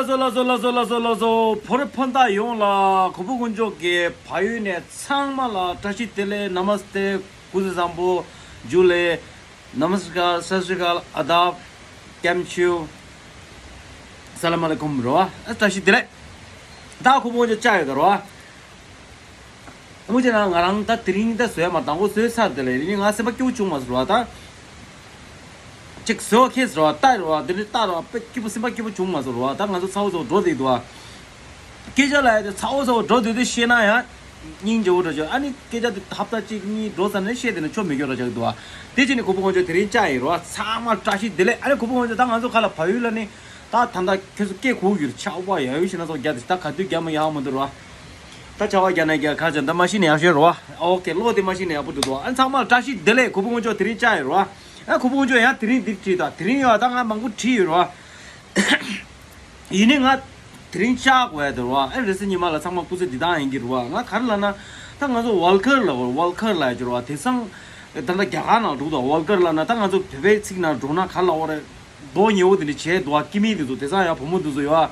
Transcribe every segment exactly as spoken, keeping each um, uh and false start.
ལགས་སོ་ལགས་སོ་ལགས་སོ་ལགས་སོ་ལགས་སོ། བོད་རིགས་སྤུན་ཟླ་ཡོངས་ལ་གུས་པ་དཀོན་མཆོག་གི་བལ་ཡུལ་ནས་ཚང་མ་ལ་བཀྲ་ཤིས་བདེ་ལེགས། ནམ་སྟེ་སྐུ་གཟུགས་བཟང་པོ། ཇུ་ལེ། ནམ་སི་ཀར། སད་སི་རི་ཀལ། ཨ་དབ། ཀེམ་ཆུ། ས་ལམ་ཨ་ལེ་ཀུམ་རོ། ཨ་བཀྲ་ཤིས་བདེ་ལེགས། ད་གུས་པ་དཀོན་མཆོག་ཅག་ཡོད་ད་རོ། དངོས་བྱས་ན་ང་རང་ད་དེ་རིང་ད་བཟོས་མ་དང་པོ་བཟོས་ཚར་དེ་ལས་རིང་ང་སེམས་པ་སྐྱིད་པོ་བྱུང་མ་སོང་རོ། ད་ཅིག་བཟོས་ཁེས་རོ། ལྟ་རོ། དེ་འདྲ་ལྟ་རོ། དཔེ་སྐྱིད་པོ་སེམས་པ་སྐྱིད་པོ་བྱུང་མ་སོང་རོ། ད་ང་ཚོ་ཚ་བོ་ཚ་བོ་འགྲོ་བསྡད་འདུག་ཨ། སྐད་ཆ་ལ་ཡ་དེ་ཚ་བོ་ཚ་བོ་འགྲོ་བསྡད་དུས་བཤད་ན་ཡང་སྙིང་རྗེ་བོ་འདྲ་ཅིག་ཨ་ནི་སྐད་ཆ་དེ་ཧབ་ཏ་གཅིག་གཉིས་འགྲོ་ཚར་ནས་བཤད་དེ་ན་ཆོ་མི་སྐྱོ་འདྲ་ཅིག་འདུག་ཨ། དེ་བྱས་ནས་གུས་པ་དཀོན་མཆོག་དེ་རིང་བཅར་ཡིན་རོ། ཚང་མ་བཀྲ་ཤིས་བདེ་ལེགས། ཨ་ནི་གུས་པ་དཀོན་མཆོག་ད་ང་ཚོ་ཁ་ལ་བལ་ཡུལ་ལ་ནི། ད་ད་ལྟ་ཁྱོད་ཚོ་སྐད་གོ་ཡོད། ཆར་པ་ཡག་ཡོད་ཤི་ན་ཚོ་རྒྱ་དེ་ད་ག་དུས་རྒྱ་མ་ཡག་མ་འདུག་རོ། ད་ཆར་པ་རྒྱ་ན་རྒྱ་ཁ་ཅན་ད་མ་ཤི་ནས་ཡག་ཤོས་རོ། ཨོ་ཀེ་ལོ་དེ་མ་ཤི་ནས་ཡག་པོ་འདུག་དོ། ཨ་ཚང་མ་བཀྲ་ཤིས་བདེ་ལེགས། གུས་པ་དཀོན་མཆོག་དེ་རིང་བཅར་ཡོད་རོ། ཨ་གུས་པ་དཀོན་མཆོག་ཡང་དེ་རིང་འདིར་བྲིས་ད་དེ་རིང་ཡོད་ད་ང་མང་པོ་བྲིས་ཡོད་རོ། ཡིན་ནི་ང་དེ་རིང་བཅར་དགོས་ཡ་དེ་རོ། ཨ་རེ་སི་ཉི་མ་ལ་ཚང་མ་སྐུ་ཚེ་འདི་དང་ཡིན་གྱི་རོ། ང་ག་རེ་ལབ་ན། ད་ང་ཚོ་ཝལ་ཀར་ལ་ཝལ་ཀར་ལ་ཡོད་རོ། དེང་སང་ད་ལྟ་རྒྱ་གར་ནང་འགྲོ་དོ། ཝལ་ཀར་ལབ་ན་ད་ང་ཚོ་བོད་པའི་ཚིག་ནང་འགྲོ་ན་ག་རེ་ལབ་དགོས་རེད། མདོག་ཉེས་པོ་དེ་འདྲ་བྱས་འདུག་ཨ། ཀི་མི་དེ་ཚོ་དེང་སང་ཡང་བུ་མོ་དེ་ཚོ་ཡོད་ཨ།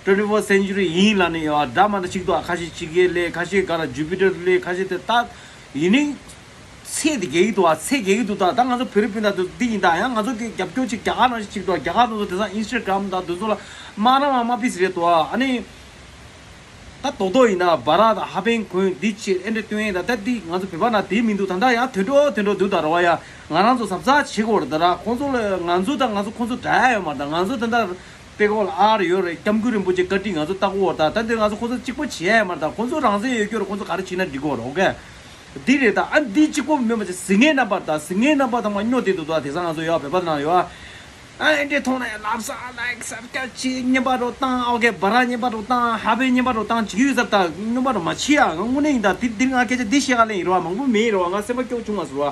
ཊུ་ཝེན་ཊི་ཕར་སེན་ཅུ་རི་ཡིན་ལབ་ནས་ཡོད་ཨ། འདྲ་མ་འདྲ་ཅིག་འདུག་ཨ། ཁ་ཤས་ཕྱི་རྒྱལ་ལས། ཁ་ཤས་ག་ལ་ཇུ་པི་ཊར་ལས། ཁ་ཤས་དེ་ད་ཡིན་ནི་ཚད་དེ་རྒྱས་ཀྱི་འདུག་ཨ། ཚད་རྒྱས་ཀྱི་འདུག་ད་ད་ང་ཚོ་བོད་རིགས་སྤུན་ཟླ་དེ་འདི་ཡིན་ད་ཡང་ང་ཚོ་གི་རྒྱབ་སྐྱོར་ཅིག་རྒྱ་གར་ནང་བཞིན་ཅིག་འདུག་ཨ། རྒྱ་གར་དེ་ཚོ་དེང་སང་ཨིན་སི་ཊ་གྷ་རམ་དང་དེ་ཚོ་ལ་མ་ར་མ་མ་པིས་རེད་འདུག་ཨ། ཨ་ནི། ད་རྡོག་རྡོག་ཡིན་ན་སྦ་ར་དང་ཧ་པན་གོན་འདི་བྱེད་ཨེ་འདྲ་སྟོན་ཡིན་ད། ད་འདི་ང་ཚོ་བོད་པ་ན་དེ་མི་འདུག་ད་ད་ཡང་དོན་འགྲོ་དོན་འགྲོ་འདུག་ད་ར་བ་ཡ། ང་རང་ཚོ་གཟབ་གཟབ་བྱེད་དགོས་རེད་ད་ར། ཁོང་ཚོ་ལ་ང་ཚོ་དང་ང་ཚོ་ཁོང་ཚོ་འདྲ་ཡ་ཡོད་མ་རེད་ད། ང་ཚོ་ད་ད་དཔེ་ཁོག་ལ་ཨར་ཡོད་རེད། སྐྱབས་མགོན་རིན་པོ་ཆེ་བཀའ་དྲིན་ང་ཚོ་ལྟ་གོ་བ་ད། ད་འདི་ང་ཚོ་ཁོང་ཚོ་གཅིག་པ་བྱེད་ཡ་ཡོད་མ་རེད་ད། ཁོང་ཚོ་རང་བཙན་ཡོད་རྒྱུ་རེད། ཁོང་ཚོ་ག་རེ་བྱེད་ན་འགྲིག་གོ་རེད། ཨོ་ཀེ། འདི་རེད་ད། ཨ་འདི་གཅིག་པོ་མེད་པ་བྱས་ཟིང་ངེ་རྣམ་པར་ད་ཟིང་ངེ་རྣམ་པར་ཐང་མ་སྨྱོ་དེ་འདུག་ད། དེང་སང་ང་ཚོ་ཡོད་བོད་པ་ནང་ཡོད་ཨ། ཨ་ཨེ་འདྲས་མཐོང་ན་ཡང་ལབ་ས་ལའིག་སབ་སི་ཀ་རབ་བྱེད། རྔན་པ་རོ་བཏང་། ཨོ་ཀེ་སྦ་ར་རྔན་པ་རོ་བཏང་། ཧ་པན་རྔན་པ་རོ་བཏང་བྱེད་ཀྱི་ཡོད་ས་ད། རྔན་པ་རོ་མ་བྱེད་ཡ། ང་དངོས་གནས་ཡིན་ད། འདི་འདིར་ང་སྐད་ཆ་འདི་བཤད་ག་ལེ་ཡིན་རོ། མང་པོ་མེད་རོ། ང་སེམས་པ་སྐྱོ་བྱུང་མ་སོང་རོ།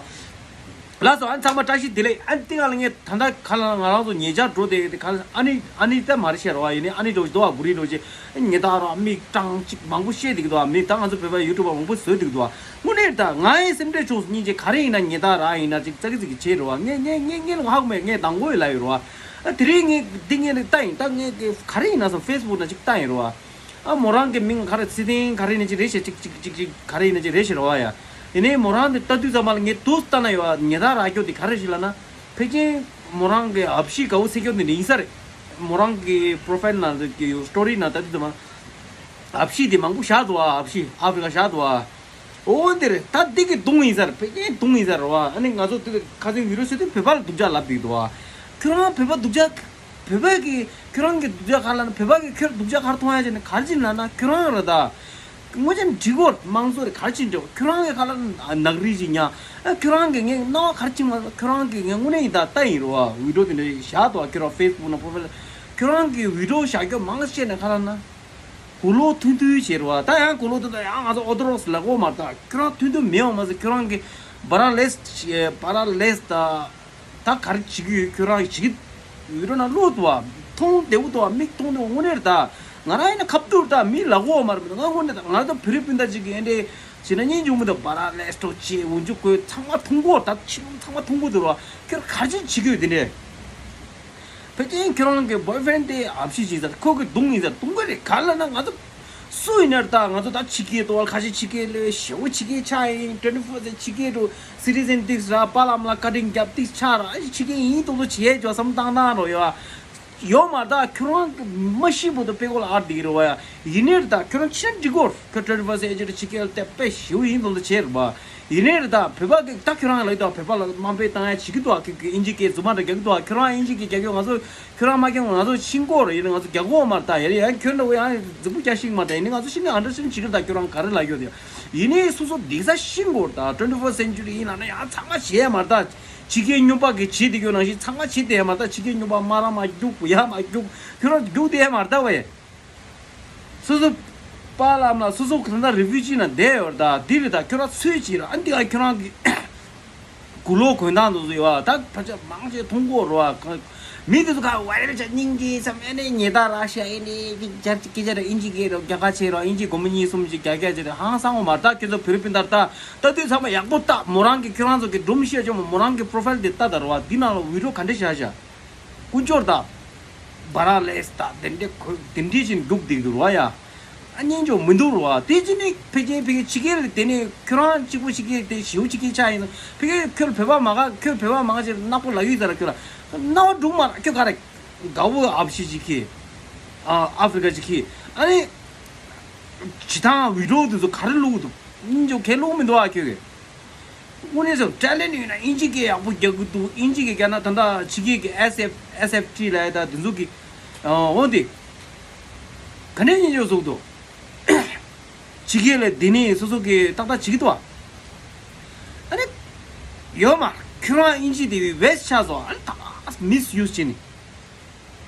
ལགས་སོ། ཨ་ཚང་མ་བཀྲ་ཤིས་བདེ་ལེགས། ཨ་འདི་ག་ལ་ངས་ད་ལྟ་ག་ལ་ང་རང་ཚོ་ཉེ་ཆར་འགྲོ་དེ་དེ་ག་ལ་ཨ་ནི་ཨ་ནི་ད་མ་རེད་བཤད་རོ། ཡིན་ནི་ཨ་ནི་འགྲོ་ཞིག་འདུག་བ། བུ་རིགས་འགྲོ་ཞིག་ཉེ་ད་རོ་མིག་སྤྲང་ཅིག་མང་པོ་བཤད་དེ་གི་འདུག་བ། མི་ད་ང་ཚོ་བོད་པ་ཡུ་ཊུབ་པ་མང་པོ་བཟོས་དེ་གི་འདུག་བ། དངོས་གནས་ད་ང་ཡི་སེམས་ཁྲལ་བྱུང་སྙིང་རྗེ། ག་རེ་ཡིན་ན་ཉེ་ད་ར་ཡིན་ན་ཅིག་ཙག་གི་ཙིག་གི་བྱེད་རོ་བ། ངས་ངས་ངས་ངས་ཧ་གོ་མེད། ངས་དང་པོ་ཡི་ལ་ཡོད་རོ་བ། ཨ་དེ་རིང་ངས་འདི་ངས་ནི་ལྟ་ཡིན་ད། ངས་གི་ག་རེ་ཡིན་ན་སོང་ཕེ་སི་བུག་ན་ཅིག་ལྟ་ཡིན་རོ་བ། ཨ་མོ་རང་གི་མིང་ག་རེ་ཚེ་བརྟན་ག་རེ་ནི་ཅིག་རེད་ཤག་ཅིག་ཅིག་ཅིག་ཅིག་ག་རེ་ནི་ཅིག་རེད་ཤག་རོ་བ་ཡ། ཡིན་ནའི་མོ་རང་དེ་ལྟ་དུས་ཙམ་པ་ལ་ངས་དུ་ལྟ་ན་ཡོད་ཨ། ཉེ་ད་ར་སྐྱོ་དེ་ག་རེ་ཞིག་ལབ་ན། ཕལ་ཆེར་མོ་རང་གི་ཨ་ཕྱི་དགའ་བོ་ཚེ་སྐྱོ་དེ་ནི་ཡིན་ས་རེད། མོ་རང་གི་པོ་རོ་ཕའིལ་ནང་གི་སི་ཊོ་རི་ནང་ལྟ་དུས་ཙམ་པ། ཨ་ཕྱི་དེ་མང་པོ་བཞག་འདུག་ཨ། ཨ་ཕྱི་ཨ་ཕི་རི་ཀ་བཞག་འདུག་ཨ། འོ་འདི་རེད་ད། འདི་གི་གདུང་ཡིན་ས་རེད། ཕལ་ཆེར་གདུང་ཡིན་ས་རེད་བ། ཨ་ནི་ང་ཚོ་འདི་ཁ་སང་བི་ཌི་ཡོ་བཟོས་དུས་བོད་པ་ལ་སྡུག་ཅག་ལབ་འདུག་འདུག་ཨ། ཁྱོད་རང་བོད་པ་སྡུག་ཅག་བོད་པ་གི་ཁྱོད་རང་གི་སྡུག་ཅག་ག་ལ་ན། བོད་པ་གི་ཁྱོད་སྡུག་ཅག་ག་རེ་མཐོང་ཡ་བྱས་ནས་ག་རེ་བྱས་ན་ན། ཁྱོད་རང་རེད་ད། དངོས་ཆ་འགྲིག་གོ། དམངས་གཙོ་རེད། ག་རེ་བྱས་འགྲིག་གོ། ཁྱོད་རང་གི་ཁ་ལ་ནག་རིལ་ཅིག་ཉར། ཨ་ཁྱོད་རང་གི་ངས་སྣང་བ་ག་རེ་བྱས་མ། ཁྱོད་རང་གི་ངས་དངོས་གནས་ཡིན་ད་ལྟ་ཡིན་རོ་བ། བི་ཌི་ཡོ་དེ་འདྲ་བཞག་འདུག་ཨ། ཁྱོད་རང་ཕེ་སི་བུག་ན་པོ་རོ་ཕའིལ། ཁྱོད་རང་གི་བི་ཌི་ཡོ་བཞག་རྒྱུ་མང་ཆེ་ནས་ག་ལ་ན། གུ་ལོག་ཐུང་ཐུང་བྱེད་རོ་བ། ད་ཡང་གུ་ལོག་ཐུང་ཐུང་ཡང་ང་ཚོ་ཨོ་ཐོ་རོག་སི་ལབ་གོ་མ་རེད་ད། ཁྱོད་རང་ཐུང་ཐུང་མེད་པ་མ་ཟད་ཁྱོད་རང་གི་བ་ར་ལེས་བ་ར་ལེས་ད། ད་ག་རེ་བྱེད་ཀྱི་ཡོད། ཁྱོད་རང་བྱེད་ཀྱི་ཡོད་རོ་ན་བློ་འདུག་བ། མཐོང་བདེ་བོ་འདུག་བ། མིག་མཐོང་བདེ་བོ་དངོས་གནས་རེད་ད། ང་རང་ཡིན་ན་ཁ་བསྡུར་ད་མི་ལབ་གོ་མ་རེད། ང་དངོས་གནས་ད་ང་ད་བོད་རིགས་སྤུན་ཟླ་ཅིག་གི་ཨེ་འདྲས་བྱས་ན་སྙིང་རྗེ་མོ་ད། བ་ར་ལེས་ཏོ་ཅེ་འུ་ཅུ་ཀོས་ཚང་མ་མཐོང་གོ་ད། ཕྱི་ལོགས་ཚང་མ་མཐོང་གོ་འདུག་བ། ཁྱོད་ག་རེ་བྱེད་ཀྱི་ཡོད་དེ་འདྲས། ཕལ་ཆེར་ཁྱོད་རང་གི་བོའི་ཕྲེན་དེ་ཨ་ཕྱི་ཞིག་ཟེར། ཁོ་གི་གདུང་ཡིན་ཟེར། གདུང་གི་རེད། ག་ལ་ན་ང་ཚོ་སུ་ཡིན་ན་རེད་ད། ང་ཚོ་ད་ཕྱི་རྒྱལ་དུ་བ་ཁ་ཤས་ཕྱི་རྒྱལ་ལོས་ཞེ་བོ་ཕྱི་རྒྱལ་ཆགས་ཡིན། ཊུ་ཝེན་ཊི་ཕོར་སེ་ཕྱི་རྒྱལ་དུ་སི་ཊི་ཟན་ཏིགས་ར་པཱ་ལགས་ལ་བཀའ་དྲིན་རྒྱབ་ཏིགས་ཆགས་ར། ཨ་ཕྱི་རྒྱལ་ཡིན་དུ་དུ་བྱས་ཇོ་བསམ་བཏང་བཏང་རོ་ཡོད་ཡོད་མ་རེད་ད། ཁྱོད་རང་གི་མ་ཤི་བར་དུ་དཔེ་ཀོ་ལ་ཨར་བསྡད་ཀྱི་རེད་བ་ཡ། ཡིན་ནའི་རེད་ད། ཁྱོད་རང་ཕྱིར་འགྲིག་གོ། ཁྱོད་ཊུ་ཝེན་ཊི་ཕོར་སེ་ཕྱི་རྒྱལ་དེ་དཔེ་ཞེ་བོ་ཡིན་དུ་དུ་བྱས་རེད་བ། ཡིན་ནའི་རེད་ད། བོད་པ་གི་ད་ཁྱོད་རང་ལ་ཡོད་ད། བོད་པ་ལ་དམའ་འབེབས་བཏང་ཡ་བྱེད་ཀྱི་འདུག་ཨ། ཁྱོད་ཀྱིས་དབྱིན་ཇི་སྐད་རྫུན་མ་འདྲ་རྒྱག་གི་འདུག་ཨ། ཁྱོད་རང་དབྱིན་ཇི་སྐད་རྒྱག་གི་ཡོད། ང་ཚོ་ཁྱོད་རང་མ་རྒྱག་ང་ཚོ་ཤེས་ཀྱི་ཡོད་རེད། ཡིན་ནའི་ང་ཚོ་རྒྱག་གི་ཡོད་མ་རེད་ད། ཡ་ཡ་ཁྱོད་འདྲ་བོ་ཡང་རྫིག་པོ་རྒྱག་ཤེས་ཀྱི་མ་རེད་ད། ཡིན་ནའི་ང་ཚོ་ཤིན་ཏུ་ཨན་ཌར་སི་ཊེན་ཌ་བྱེད་ཀྱི་རེད་ད། ཁྱོད་རང་ག་རེ་ལབ་ཡོད་དེ། ཡིན་ནའི་སོ་སོ་འདི་ས་ཤེས་ཀྱི་ཡོད་རེད་ད། ཊུ་ཝེན་ཊི་ཕོར་སེན་ཅུ་རི་ཡིན་ལབ་ན་ཡང་ཚང་མ་བྱེད་ཡ་མ་རེད་ད། ཕྱི་རྒྱལ་སྨྱོན་པ་གི་བྱེད་བསྡད་ཡོད་ནང་བཞིན་ཚང་མ་བྱེད་བསྡད་ཡ་མ་རེད་ད། ཕྱི་རྒྱལ་སྨྱོན་པ་སྨ་ར་མ་རྒྱུག་ཡ་མ་རྒྱུག་ཁྱོད་རང་རྒྱུག་བསྡད་ཡ་མ་རེད་ད་བས། སོ་སོ་པཱ་ལགས་ལ་སོ་སོ་གང་ལྟར་རི་ཕུ་ཇི་ནང་བསྡད་ཡོད་རེད་ད། འདི་རེད་ད། ཁྱོད་རང་ཚོད་ཅིག་ར། ཨ་འདི་ཨ་ཁྱོད་རང་གི་གུ་ལོག་གོན་སྟངས་དེ་ཚོ་ཡོད་ཨ། ད་ཕལ་ཆེར་མང་ཆེ་མཐོང་གི་ཡོད་རེད་བ། མི་དེ་ཚོ་ག་ཝའི་རལ་ཆགས་སྙིང་རྗེ་བསམ། ཨེ་ནས་ཉེ་ད་ར་ཤ་ཨེ་ནས་ཀྱི་སྐད་ཆ་ར་དབྱིན་ཇི་སྐད་ར་རྒྱ་གར་ཆེ་ར་དབྱིན་ཇི་སྒོར་མོ་གཉིས་གསུམ་ཅིག་རྒྱ་སྐད་ཆེ་ར་ཧང་སང་བ་མ་རེད་ད། ཁྱོད་ཚོ་བོད་རིགས་སྤུན་ཟླ་ད་ལྟ་དུས་ཚང་མ་ཡག་པོ་ལྟ། མོ་རང་གི་ཁྱོད་རང་ཚོ་གི་སྒྲུང་བཤད་ཆོག་མོ་མོ་རང་གི་པོ་རོ་ཕའིལ་དེ་ལྟ་ད་རེད་བ། འདི་ནང་ལ་བི་ཌི་ཡོ་ག་འདྲ་བཞག་བཞག་དཀོན་མཆོག་ད། བ་ར་ལེས་ད་དེ་འདྲའི་གོ་དེ་འདྲའི་ཞིག་འདུག་བསྡད་འདུག་ར་ཡ། ཨ་སྙན་ཅོ་མི་འདུག་ར། དེ་ཅི་ནི་ཕལ་ཆེར་ཕ་གི་ཕྱི་རྒྱལ་ལ་དེ་ནས་ཁྱོད་རང་གཅིག་པུ་ཕྱི་རྒྱལ་དེ་ཞེའུ་ཕྱི་རྒྱལ་ཆགས་ཡིན་ན་ཕ་གི་ཁྱོད་བོད་པ་མ་ག་ཁྱོད་བོད་པ་མ་ག་ཅིག་ནག་པོ་ལ་ཡུལ་ཟེར་ར་ཁྱོད་ར་སྣང་བ་འགྲུག་མ་ར་ཁྱོད་ག་རེ་དགའ་བོ་ཨ་ཕྱི་ཅིག་གི་ཨ་ཨ་ཧྥི་རི་ཀ་ཅིག་གི་ཨ་ནི་ཇི་ཐང་བི་ཌི་ཡོ་དེ་ཚོ་ག་རེ་བླུག་འདུག་སྙན་ཅོ་གས་བླུག་མི་འདུག་ཨ་ཁྱོད་གི། དངོས་གནས་སོ་ཊེ་ལེན་ཡོད་ན་ཨིན་ཇི་སྐད་ཡག་པོ་རྒྱག་གི་འདུག་ཨིན་ཇི་སྐད་རྒྱག་ན་ད་ལྟ་ཕྱི་རྒྱལ་གྱི་ཨེས་ཨེཕ་ཨེས་ཨེཕ་ཊི་ལབ་ཡ་ད་དེ་ཚོ་གི་འོ་དེ་ག་ནས་ཡིན་ཡོད་ཟུག་འདུག་ཕྱི་རྒྱལ་ལ་དེ་ནས་སོ་སོ་གི་ཏག་ཏག་བྱེད་ཀྱི་འདུག་ཨ། ཨ་ནི་ཡོད་མ་ཁྱོད་རང་ཨིན་ཇི་དེ་བེ་སི་ཊི་ཆགས་སོང་ཨ་ནི་ད་མིས་ཡུ་སི་བྱེད་ནི།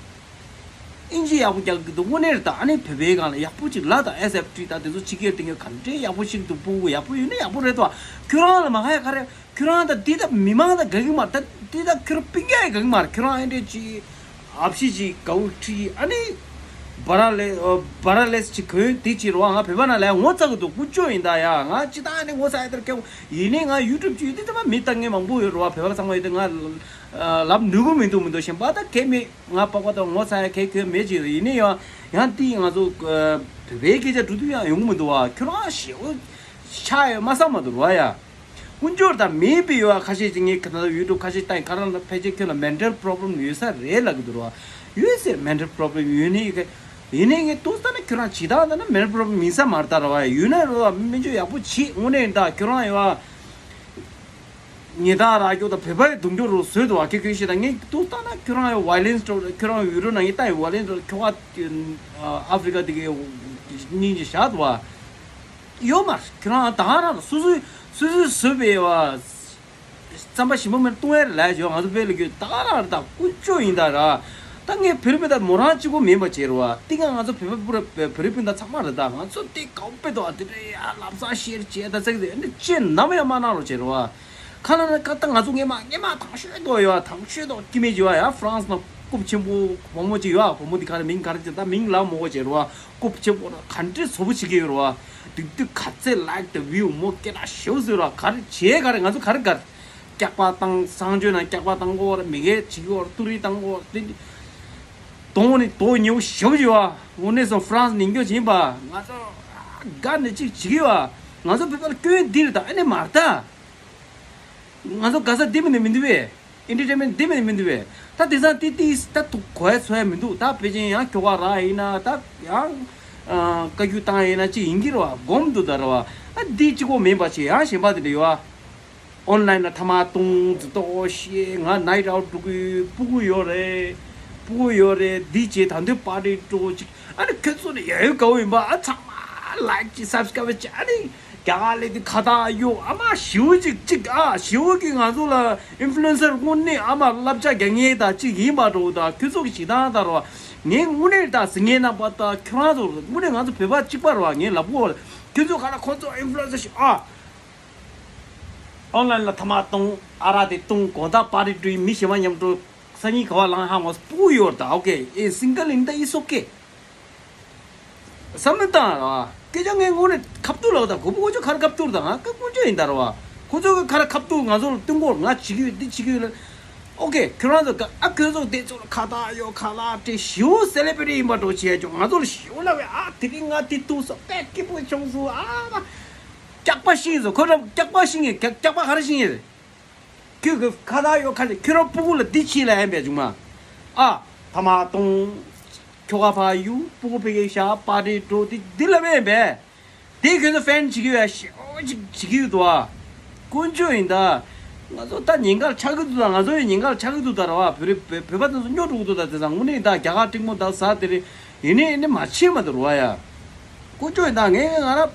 ཨིན་ཇི་ཡག་པོ་རྒྱག་གི་འདུག་དངོས་གནས་རེད་ད། ཨ་ནི་བོད་པའི་སྒང་ལ་ཡག་པོ་ཅིག་ལབ་དང་ཨེས་ཨེཕ་ཊི་དང་དེ་ཚོ་ཕྱི་རྒྱལ་སྟེང་གི་ག་འདྲའི་ཡག་པོ་ཞིག་འདུག་སྤུ་གུ་ཡག་པོ་ཡོད་ན་ཡག་པོ་རེད་དོ། ཁྱོད་རང་ལ་མ་ཧ་ཡ་ག་རེ་ཁྱོད་རང་ད་འདི་ད་མི་མང་ད་དགའ་གི་མ་རེད། ད་འདི་ད་ཁྱོད་རང་སྤུན་ཀྱག་ཡ་དགའ་གི་མ་རེད། ཁྱོད་རང་ཨེ་འདྲས་ཅིག་ཨ་ཕྱི་ཅིག་དགའ་བོ་ཁྲིད་ཨ་ནི་བ་ར་ལེ་བ་ར་ལེས་ཅིག་གོན་དེ་ཅིག་རོ། ང་བོད་པ་ན་ལས་ངོ་ཚ་གི་འདུག་ཀུན་སྤྱོད་ཡིན་ད་ཡ། ང་ཅི་ད་ཨ་ནི་ངོ་ཚ་ཡ་དེར་སྐྱེ་བོ་ཡིན་ནི་ང་ཡུ་ཊུབ་ཅིག་ཡོད་དེ་ད་མ་མི་ལྟ་ངན་མང་པོ་ཡོད་རོ། བོད་པ་ཚང་མ་ཡོད་དེ་ང་ལབ་ནུས་གི་མི་འདུག་མི་འདུག་གཞན་པ་ད་གལ་མེད། ང་པགས་པ་དང་ངོ་ཚ་ཡ་གལ་གལ་མེད་ཅིག་རེད། ཡིན་ནའི་ཡང་ཡང་དེ་ང་ཚོ་བོད་པའི་སྐད་ཆ་འགྲོ་དུས་ཡང་ཡོང་གི་མི་འདུག་བ། ཁྱོད་རང་ཞེ་པོ་ཆགས་ཡོད་མ་བསམ་མ་འདུག་བ་ཡ། ཀུན་སྤྱོད་དང་མེད་པའི་ཡོད་བ། ཁ་ཤས་ཅིག་ངས་ཁ་ན་ཡུ་ཊུབ་ཁ་ཤས་ལྟ་ཡིན་ཁ་རང་ལ་ཕལ་ཆེར་ཁྱོད་ལ་མེན་ཊལ་པོ་རོབ་ལེམ་ཡོད་ས་རེད་ལབ་གི་འདུག་བ། ཡོད་ཟེར་མེན་ཊལ་པོ་རོབ་ལེམ་ཡོད་ནི་ཡོད་གི། ཡིན་ནའི་ངས་ཏོག་ཙམ་ན་ཁྱོད་རང་ཇི་ལྟར་ལྟ་ན་མེན་ཊལ་པོ་རོབ་ལེམ་ཡིན་ས་མ་རེད་ད་ར་བ། ཡོད་ན་ར་བ་སྨན་བཅོས་ཡག་པོ་བྱེད་དངོས་གནས་ཡིན་ད་ཁྱོད་རང་ཡོད་བ། ཉེས་དག་རག་རྒྱུ་དང་བོད་པ་ཡི་སྡུག་སྦྱོར་རུ་བཟོས་འདུག་བ། ཁྱོད་ཁྱོད་ཤེས་དང་ངས་ཏུ་ལྟ་ན་ཁྱོད་རང་ཡི་ཝའི་ལེན་སི་འགྲོ། ཁྱོད་རང་ཡི་ཡུ་རོབ་ནང་ངས་ལྟ་ཡི་ཝའི་ལེན་སི་འགྲོ། ཁྱོད་ཁ་ཨ་ཧྥི་རི་ཀ་དེ་གའི་སྙིང་རྗེ་བཞག་འདུག་བ། ཡོད་མ་རེད། ཁྱོད་རང་ད་ག་རང་སོ་སོའི་སོ་སོའི་བཟོས་པའི་བ་རྩམ་པ་ཞིམ་པོ་མེད་བཏུང་ཡ་རེད་ལབ་ཡ་བྱོས། ང་ཚོ་བོད་ལ་གྱོད་ད་ག་རང་རེད། ད་ཀུན་སྤྱོད་ཡིན་ད་ར། ད་ངས་བོད་རིགས་སྤུན་ཟླ་མོ་རང་གཅིག་པོ་མིན་པ་བྱས་རེད་བ། དེ་ག་ང་ཚོ་བོད་པ་བོད་རིགས་སྤུན་ཟླ་ཚང་མ་རེད། ད་ང་ཚོ་དེ་གའུ་དཔེ་དོ་དེ་འདྲ་ཡ་ལབ་ས་ཤེར་བྱས་ད་ཚིག་དེ་འདྲ་ཅི་ནམ་ཡང་མ་གནང་རོགས་བྱས་རེད་བ། ཁ་ལ་ན་ཁ་ད་ང་ཚོ་སྔས་མ་སྔས་མ་དང་ཤོས་དོ་ཡོད་བ། དང་ཤོས་དོ་སྐྱི་མེད་ཅིག་ཡོད་བ་ཡ། ཧྥ་རན་སི་ན་རྐུབ་ཆེན་པོ་བུ་མོ་ཅིག་ཡོད་བ། བུ་མོ་དེ་ག་རེ་མིང་ག་རེ་ཅིག་ད་མིང་ལབ་མོ་གོ་བྱས་རེད་བ། རྐུབ་ཆེན་པོ་ན་ག་འདྲས་བཟོ་པོ་བྱེད་ཀྱི་ཡོད་རེད་བ། དུས་དུས་ག་ཚད་ལའིག་དང་བིའུ་མོ་སྐད་གྲགས་ཞེ་པོ་བཟོས་རེད་བ། ག་རེ་བྱས་ག་རེ་ང་ཚོ་ག་རེ་ག་རེ། སྐྱག་པ་བཏང་། གསང་སྤྱོད་ནང་སྐྱག་པ་བཏང་གོ་ར། མི་སྒེར་བྱེད་གོ་ར། ཏུ་རི་བཏང་གོ་ར། དེ་དོང་ནི་དོ་ཉེ་བོ་ཞེ་པོ་ཅིག་བ། དངོས་གནས་སོ་ཧྥ་རན་སི་ནས་སྐྱོ་བྱིན་པ་ང་ཚོ་དགའ་ནས་ཅིག་བྱེད་ཀྱི་བ། ང་ཚོ་བོད་པ་ལ་སྐྱོན་འདི་རེད་ད། ཨ་ནི་མ་རེད་ད། ང་ཚོ་དགའ་ས་འདི་མིན་ནི་མི་འདུག་བས། ཨེན་ཊར་ཊེན་མེན་ཊི་འདི་མིན་ནི་མི་འདུག་བས། ད་དེང་སང་ཏི་ཏི་ད་ཐུག་གོ་ཡ་ཚོ་ཡ་མི་འདུག་ད་ཕལ་ཆེར་ཡང་ཁྱོ་ག་རག་ཡིན་ན་ད་ཡང་བཀའ་བཀྱོན་བཏང་ཡིན་ན་ཅི་ཡིན་གྱི་རེད་བ། སྒོམ་འདུག་ད་རེད་བ། ཨ་འདི་གཅིག་པོ་མིན་པ་ཅི་ཡང་གཞན་པ་དེ་འདྲ་ཡོད་བ། ཨོན་ལན་ལ་ཐ་མག་བཏུང་། འཛུལ་ཏོག་ཤེས། ང་ནའིཊ་ཨའུཊ་འགྲོ་གི་ཡོད། སྤུ་གུ་ཡོད་རེད། སྤུ་གུ་ཡོད་རེད། འདི་བྱས་ད་འདོད་པར་ཊི་འགྲོ་ཅིག་ཨ་ནི་ཁྱོད་ཚོ་ནི་ཡ་ཡོད་དགའ་བོ་ཡིན་པ། ཨ་ཚང་མ་ལའིཀ་ཅིག་སབ་སི་ཀ་རབ་ཅིག་ཨ་ནི་རྒྱ་གར་ལས་དུས་ཁ་བཏགས་གཡོག་ཨ་མ་ཞེ་པོ་ཅིག་ཅིག་ཨ་ཞེ་པོ་གི་ང་ཚོ་ལ་ཨིན་ཕུ་ལུ་ཨེན་སར་དངོས་གནས་ཨ་མ་བསླབ་བྱ་རྒྱག་མཁན་དང་ཅིག་ཡིན་པ་འགྲོ། ད་ཁྱོད་ཚོ་གི་བྱེད་སྟངས་ལྟར་བ་ངས་དངོས་གནས་ད་ཟིང་ངེ་རྣམ་པ་ད་ཁྱོད་རང་ཚོ་དངོས་གནས་ང་ཚོ་བོད་པ་གཅིག་པ་རེད་བ། ངས་ལབ་དགོས་རེད། ཁྱོད་ཚོ་ག་ལ་ཁོང་ཚོ་ཨིན་ཕུ་ལུ་ཨེན་སར་ཞིག་ཨ། ཨོན་ལན་ལ་ཐ་མག་བཏུང་། ཨ་རག་དེ་བཏུང་། དགོང་དག་པར་ཊི་འགྲོ་ཡིན། མི་གཞན་པ་མཉམ་འགྲོ། སང་ཉིན་ག་བ་ལངས་ཧ་ངོ་སྤུ་གུ་ཡོད་རེད་ད། ཨོ་ཀེ་ཨེ་སིང་གལ་ཡིན་ད་ཨིས་ཨོ་ཀེ། བསམ་བློ་བཏང་ར་བ། སྐད་ཆ་ངས་དངོས་གནས་ཁ་བཏུར་ལོག་ད་གོ་བོ་ཁོ་ཚོ་ག་རེ་ཁ་བཏུར་ད་ང་ཀ་ཀུན་སྤྱོད་ཡིན་ད་ར་བ། ཁོ་ཚོ་གི་ག་རེ་ཁ་བཏུར་ང་ཚོ་ལ་བསྟུན་གོ་ང་བྱེད་ཀྱི་ཡོད་འདི་བྱེད་ཀྱི་ཡོད་ལ། ཨོ་ཀེ་ཁྱོད་རང་ཚོ་ག་ཨ་ཁྱོད་ཚོ་དེ་ཚོ་ལ་ཁ་བཏགས་ཡོད་ཁ་ལག་སྤྲད་ཞེ་པོ་སེ་ལེ་བི་རི་ཊི་ཡིན་པ་འགྲོ་བྱས་ཀྱང་ང་ཚོ་ལ་ཞེ་པོ་ལབ་པས། ཨ་དེ་རིང་ང་དེ་ཐུག་སོང་དཔེ་སྐྱིད་པོ་བྱུང་སོང་ཨ་མ། སྐྱག་པ་ཤིང་སོང་ཁོ་རང་སྐྱག་པ་ཤིང་ངས་སྐྱག་པ་ག་རེ་ཤིང་ངས་རེད། ཁྱོད་ཀྱི་ཁ་བཏགས་ཡོད་ཁ་ཤས་ཁྱོད་རང་སྤུ་གུ་ལ་འདི་བྱེད་ལ་ཡིན་པས་བྱུང་མ། ཨ། ཐ་མག་བཏུང་། ཁྱོ་ག་ཕར་གཡུག་སྤུ་གུ་ཕ་གིར་བཞག་པར་ཊི་འགྲོ་འདི་འདི་ལ་བས་པས། དེ་ཁྱོད་ཚོ་ཧྥེན་བྱེད་ཀྱི་ཡོད་ཞེ་པོ་ཅིག་བྱེད་ཀྱི་ཡོད་དོ་ཨ། ཀུན་སྤྱོད་ཡིན་ད། ང་ཚོ་ད་ཉེན་ཁར་ཆགས་ཀྱི་འདུག་ད་ང་ཚོ་ཡང་ཉེན་ཁར་ཆགས་ཀྱི་འདུག་ད་ར་བ། བོད་རིགས་བོད་བོད་པ་དེ་ཚོ་སྨྱོ་འགྲོ་གི་འདུག་ད་དེ་ཚང་དངོས་གནས་ད་རྒྱ་གར་སྤྲིན་མོ་ད་ཟ་དེ་རེད། ཡིན་ནའི་ཡིན་ནའི་མ་ཕྱིན་མ་འདུག་ར་བ་ཡ། ཀུན་སྤྱོད་ཡིན་ད་ངས་ང་ར་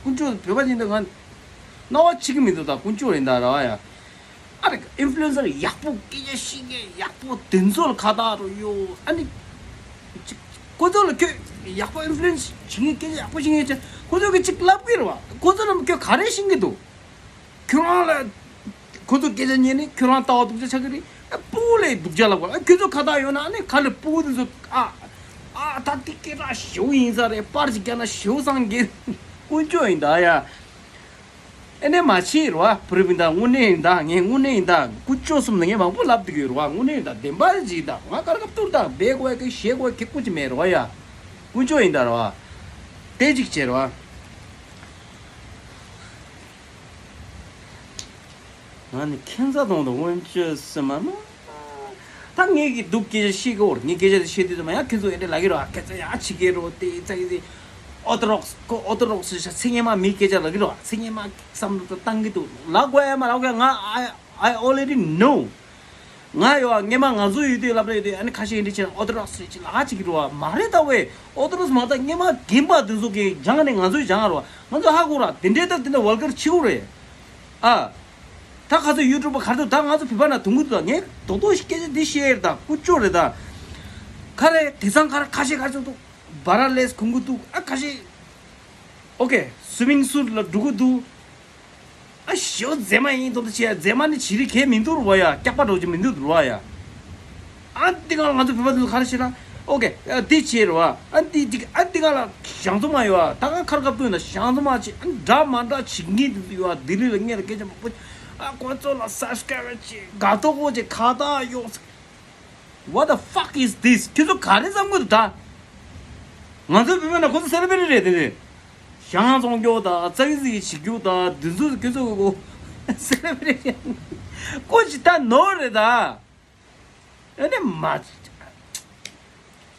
ཀུན་སྤྱོད་བོད་པ་ཡིན་ད་ང་། སྣང་བ་ཆིག་གི་མི་འདུག་ད་ཀུན་སྤྱོད་ཡིན་ད་ར་བ་ཡ། ཨ་རེ་ཨིན་ཕུ་ལུ་ཨེན་སར་ཡག་པོ་སྐད་ཆ་བཤད་མཁན་ཡག་པོ་དེ་ཚོ་ལ་ཁ་བཏགས་རོ་ཡོ། ཨ་ནི། ཅིག་ཁོ་ཚོ་ལ་ཁྱོད་ཡག་པོ་ཨིན་ཕུ་ལུ་ཨེན་སི་བྱེད་མཁན་སྐད་ཆ་ཡག་པོ་བཤད་མཁན་ཅིག་ཁོ་ཚོ་གི་ཅིག་ལབ་གི་རེད་བ། ཁོ་ཚོ་ལ་ཁྱོད་ག་རེ་ཤེས་ཀྱི་འདུག་ཁྱོད་རང་ལ་ཁོ་ཚོ་སྐད་ཆ་ཉན་ནས་ཁྱོད་རང་ལྟ་བ་སྡུག་ཅག་ཆགས་ཀྱི་རེད། ཨ་སྤུ་གུ་ལ་སྡུག་ཅག་ལབ་དགོས། ཨ་ཁྱོད་ཚོ་ཁ་བཏགས་ཡོད་ན་ཨ་ནི་ཁ་ལ་སྤུ་གུ་དེ་ཚོ་ཨ་ཨ་ད་དེ་སྐད་གྲགས་ཞེ་པོ་ཡིན་ས་རེད། པར་ཅིག་བརྒྱབ་ན་ཞེ་པོ་བཟང་གི། ཀུན་སྤྱོད་ཡིན་ད་ཡ། ཨེ་ནས་མ་ཕྱིན་རོ། བོད་རིགས་སྤུན་ཟླ་དངོས་གནས་ཡིན་ད། ངས་དངོས་གནས་ཡིན་ད། ཀུན་སྤྱོད་གསུམ་ནི་ངས་མང་པོ་ལབ་བསྡད་ཀྱི་ཡོད་རོ། དངོས་གནས་ཡིན་ད། བདེན་པ་ཞིག་ད། ང་སྐར་ཁ་ཐུག་ད་བེ་གོ་ཡ་གི་ཤེས་གོ་ཡ་གི་ཀུན་གྱི་མེད་རོ་ཡ། ཀུན་སྤྱོད་ཡིན་ད་རོ། དེ་གཅིག་བྱས་རོ། ང་ནི་ཁྱེད་ཚོ་དང་དུ་དབོན་སྤྱོད་སེམས་མ་མ། ད་ངས་ཀྱི་སྡུག་སྐད་ཆ་བཤད་གི་འོར། ངས་སྐད་ཆ་དེ་བཤད་དུས་ཙམ་ཡང་ཁྱེད་ཚོ་ཨེ་འདྲ་ལབ་ཀྱི་རོ། ཁྱེད་ཚོ་ཡང་ཕྱི་རྒྱལ་རོ་དེ་ཙག་གི་ཨོ་ཐོ་རོག་སི་ཁོ་ཨོ་ཐོ་རོག་སི་ཤ་ཚིག་ངན་མ་མི་སྐད་ཆ་ལབ་ཀྱི་རོ། ཚིག་ངན་མ་བསམ་བློ་བཏང་གི་འདུག་ལབ་དགོས་ཡ་མ་ལབ་དགོས་ཡ་ང་I I already know། ང་ཡོད་ང་མ་ང་ཚོ་ཡོད་དུས་ལབ་རེད་དུས་ཨ་ནི་ཁ་ཤས་ཨེ་འདྲ་བྱས་ན་ཨོ་ཐོ་རོག་སི་རེད་ཅེས་ལབ་ཅིག་གི་རོ། མ་རེད་ད་ཝེ། ཨོ་ཐོ་རོག་སི་མ་ད་ངན་མ་རྒན་པ་དེ་ཚོ་གི་སྦྱང་ནས་ང་ཚོའི་སྦྱང་རོ། ང་ཚོ་ཧ་གོ་ར། དེ་འདྲའི་ད་དེ་འདྲ་ཝལ་གར་ཆེ་བོ་རེད། ཨ། ད་ཁ་ཚོ་ཡུ་ཊུབ་པ་གར་དུ་ད་ང་ཚོ་བོད་པ་ན་དུང་གི་དུ་ངས་རྡོག་རྡོག་ཞིག་སྐད་ཆ་འདི་བཤད་ཡེར་ད་ཀུ་ཅོ་རེད་ད། ཁ་རེ་དེ་ཚང་ཁ་རེ་ཁ་ཤས་ཁ་ཚོ་འདུག་བ་ར་ལེས་གུང་གི་འདུག་ཨ་ཁ་ཤས། ཨོ་ཀེ། སུ་མིང་སུ་ལ་འགྲོ་གི་འདུག་ཨ་ཞོ་མཛེས་མ་ཡིན་དོ་ད་ཆེ་མཛེས་མ་ནི་བྱི་རི་གས་མི་འདུག་རུ་བ་ཡ། སྐྱག་པ་འགྲོ་གི་མི་འདུག་རུ་བ་ཡ། ཨ་འདི་གང་ང་ཚོ་བོད་པ་ཚོ་ག་རེ་བྱེད་ན། ཨོ་ཀེ། ཨ་འདི་བྱེད་རོ། ཨ་འདི་འདི་ཨ་འདི་གང་ལ་ཞང་ཚོ་མ་ཡོད་ཨ། ད་གང་ཁར་སྐབས་དུས་ན་ཞང་ཚོ་མ་ཆེ་ཨ་འདྲ་མ་འདྲ་བྱེད་ངེས་འདི་ཡོད་ཨ། ལྡི་ལི་ལ་ངེད་ལ་སྐད་ཆ་མང་པོ་ཨ་ཁོ་ཚོ་ལ་སབ་སི་ཀ་རབ་བྱེད་དགའ་ཏོག་ཀོ་བྱེད་ཁ་བཏགས་ཡོད། What the fuck is this? ཁྱོད་ཚོ་ག་རེ་བསམ་གི་འདུག་ད། ང་ཚོ་བོད་པ་ན་ཁོ་ཚོ་སེ་ལེ་བྷི་རི་ཊི་རེད་དེ་རེད། ཞང་བཙོང་རྒྱུ་དང་ཙག་ཙིག་བྱེད་རྒྱུ་དང་དུས་ཚོད་ཁྱོད་ཚོ་གི་སེ་ལེ་བྷི་རི་ཊི་ཀོ་ཅི་ད་ནོར་རེད་ད། ཨ་ནི་མ།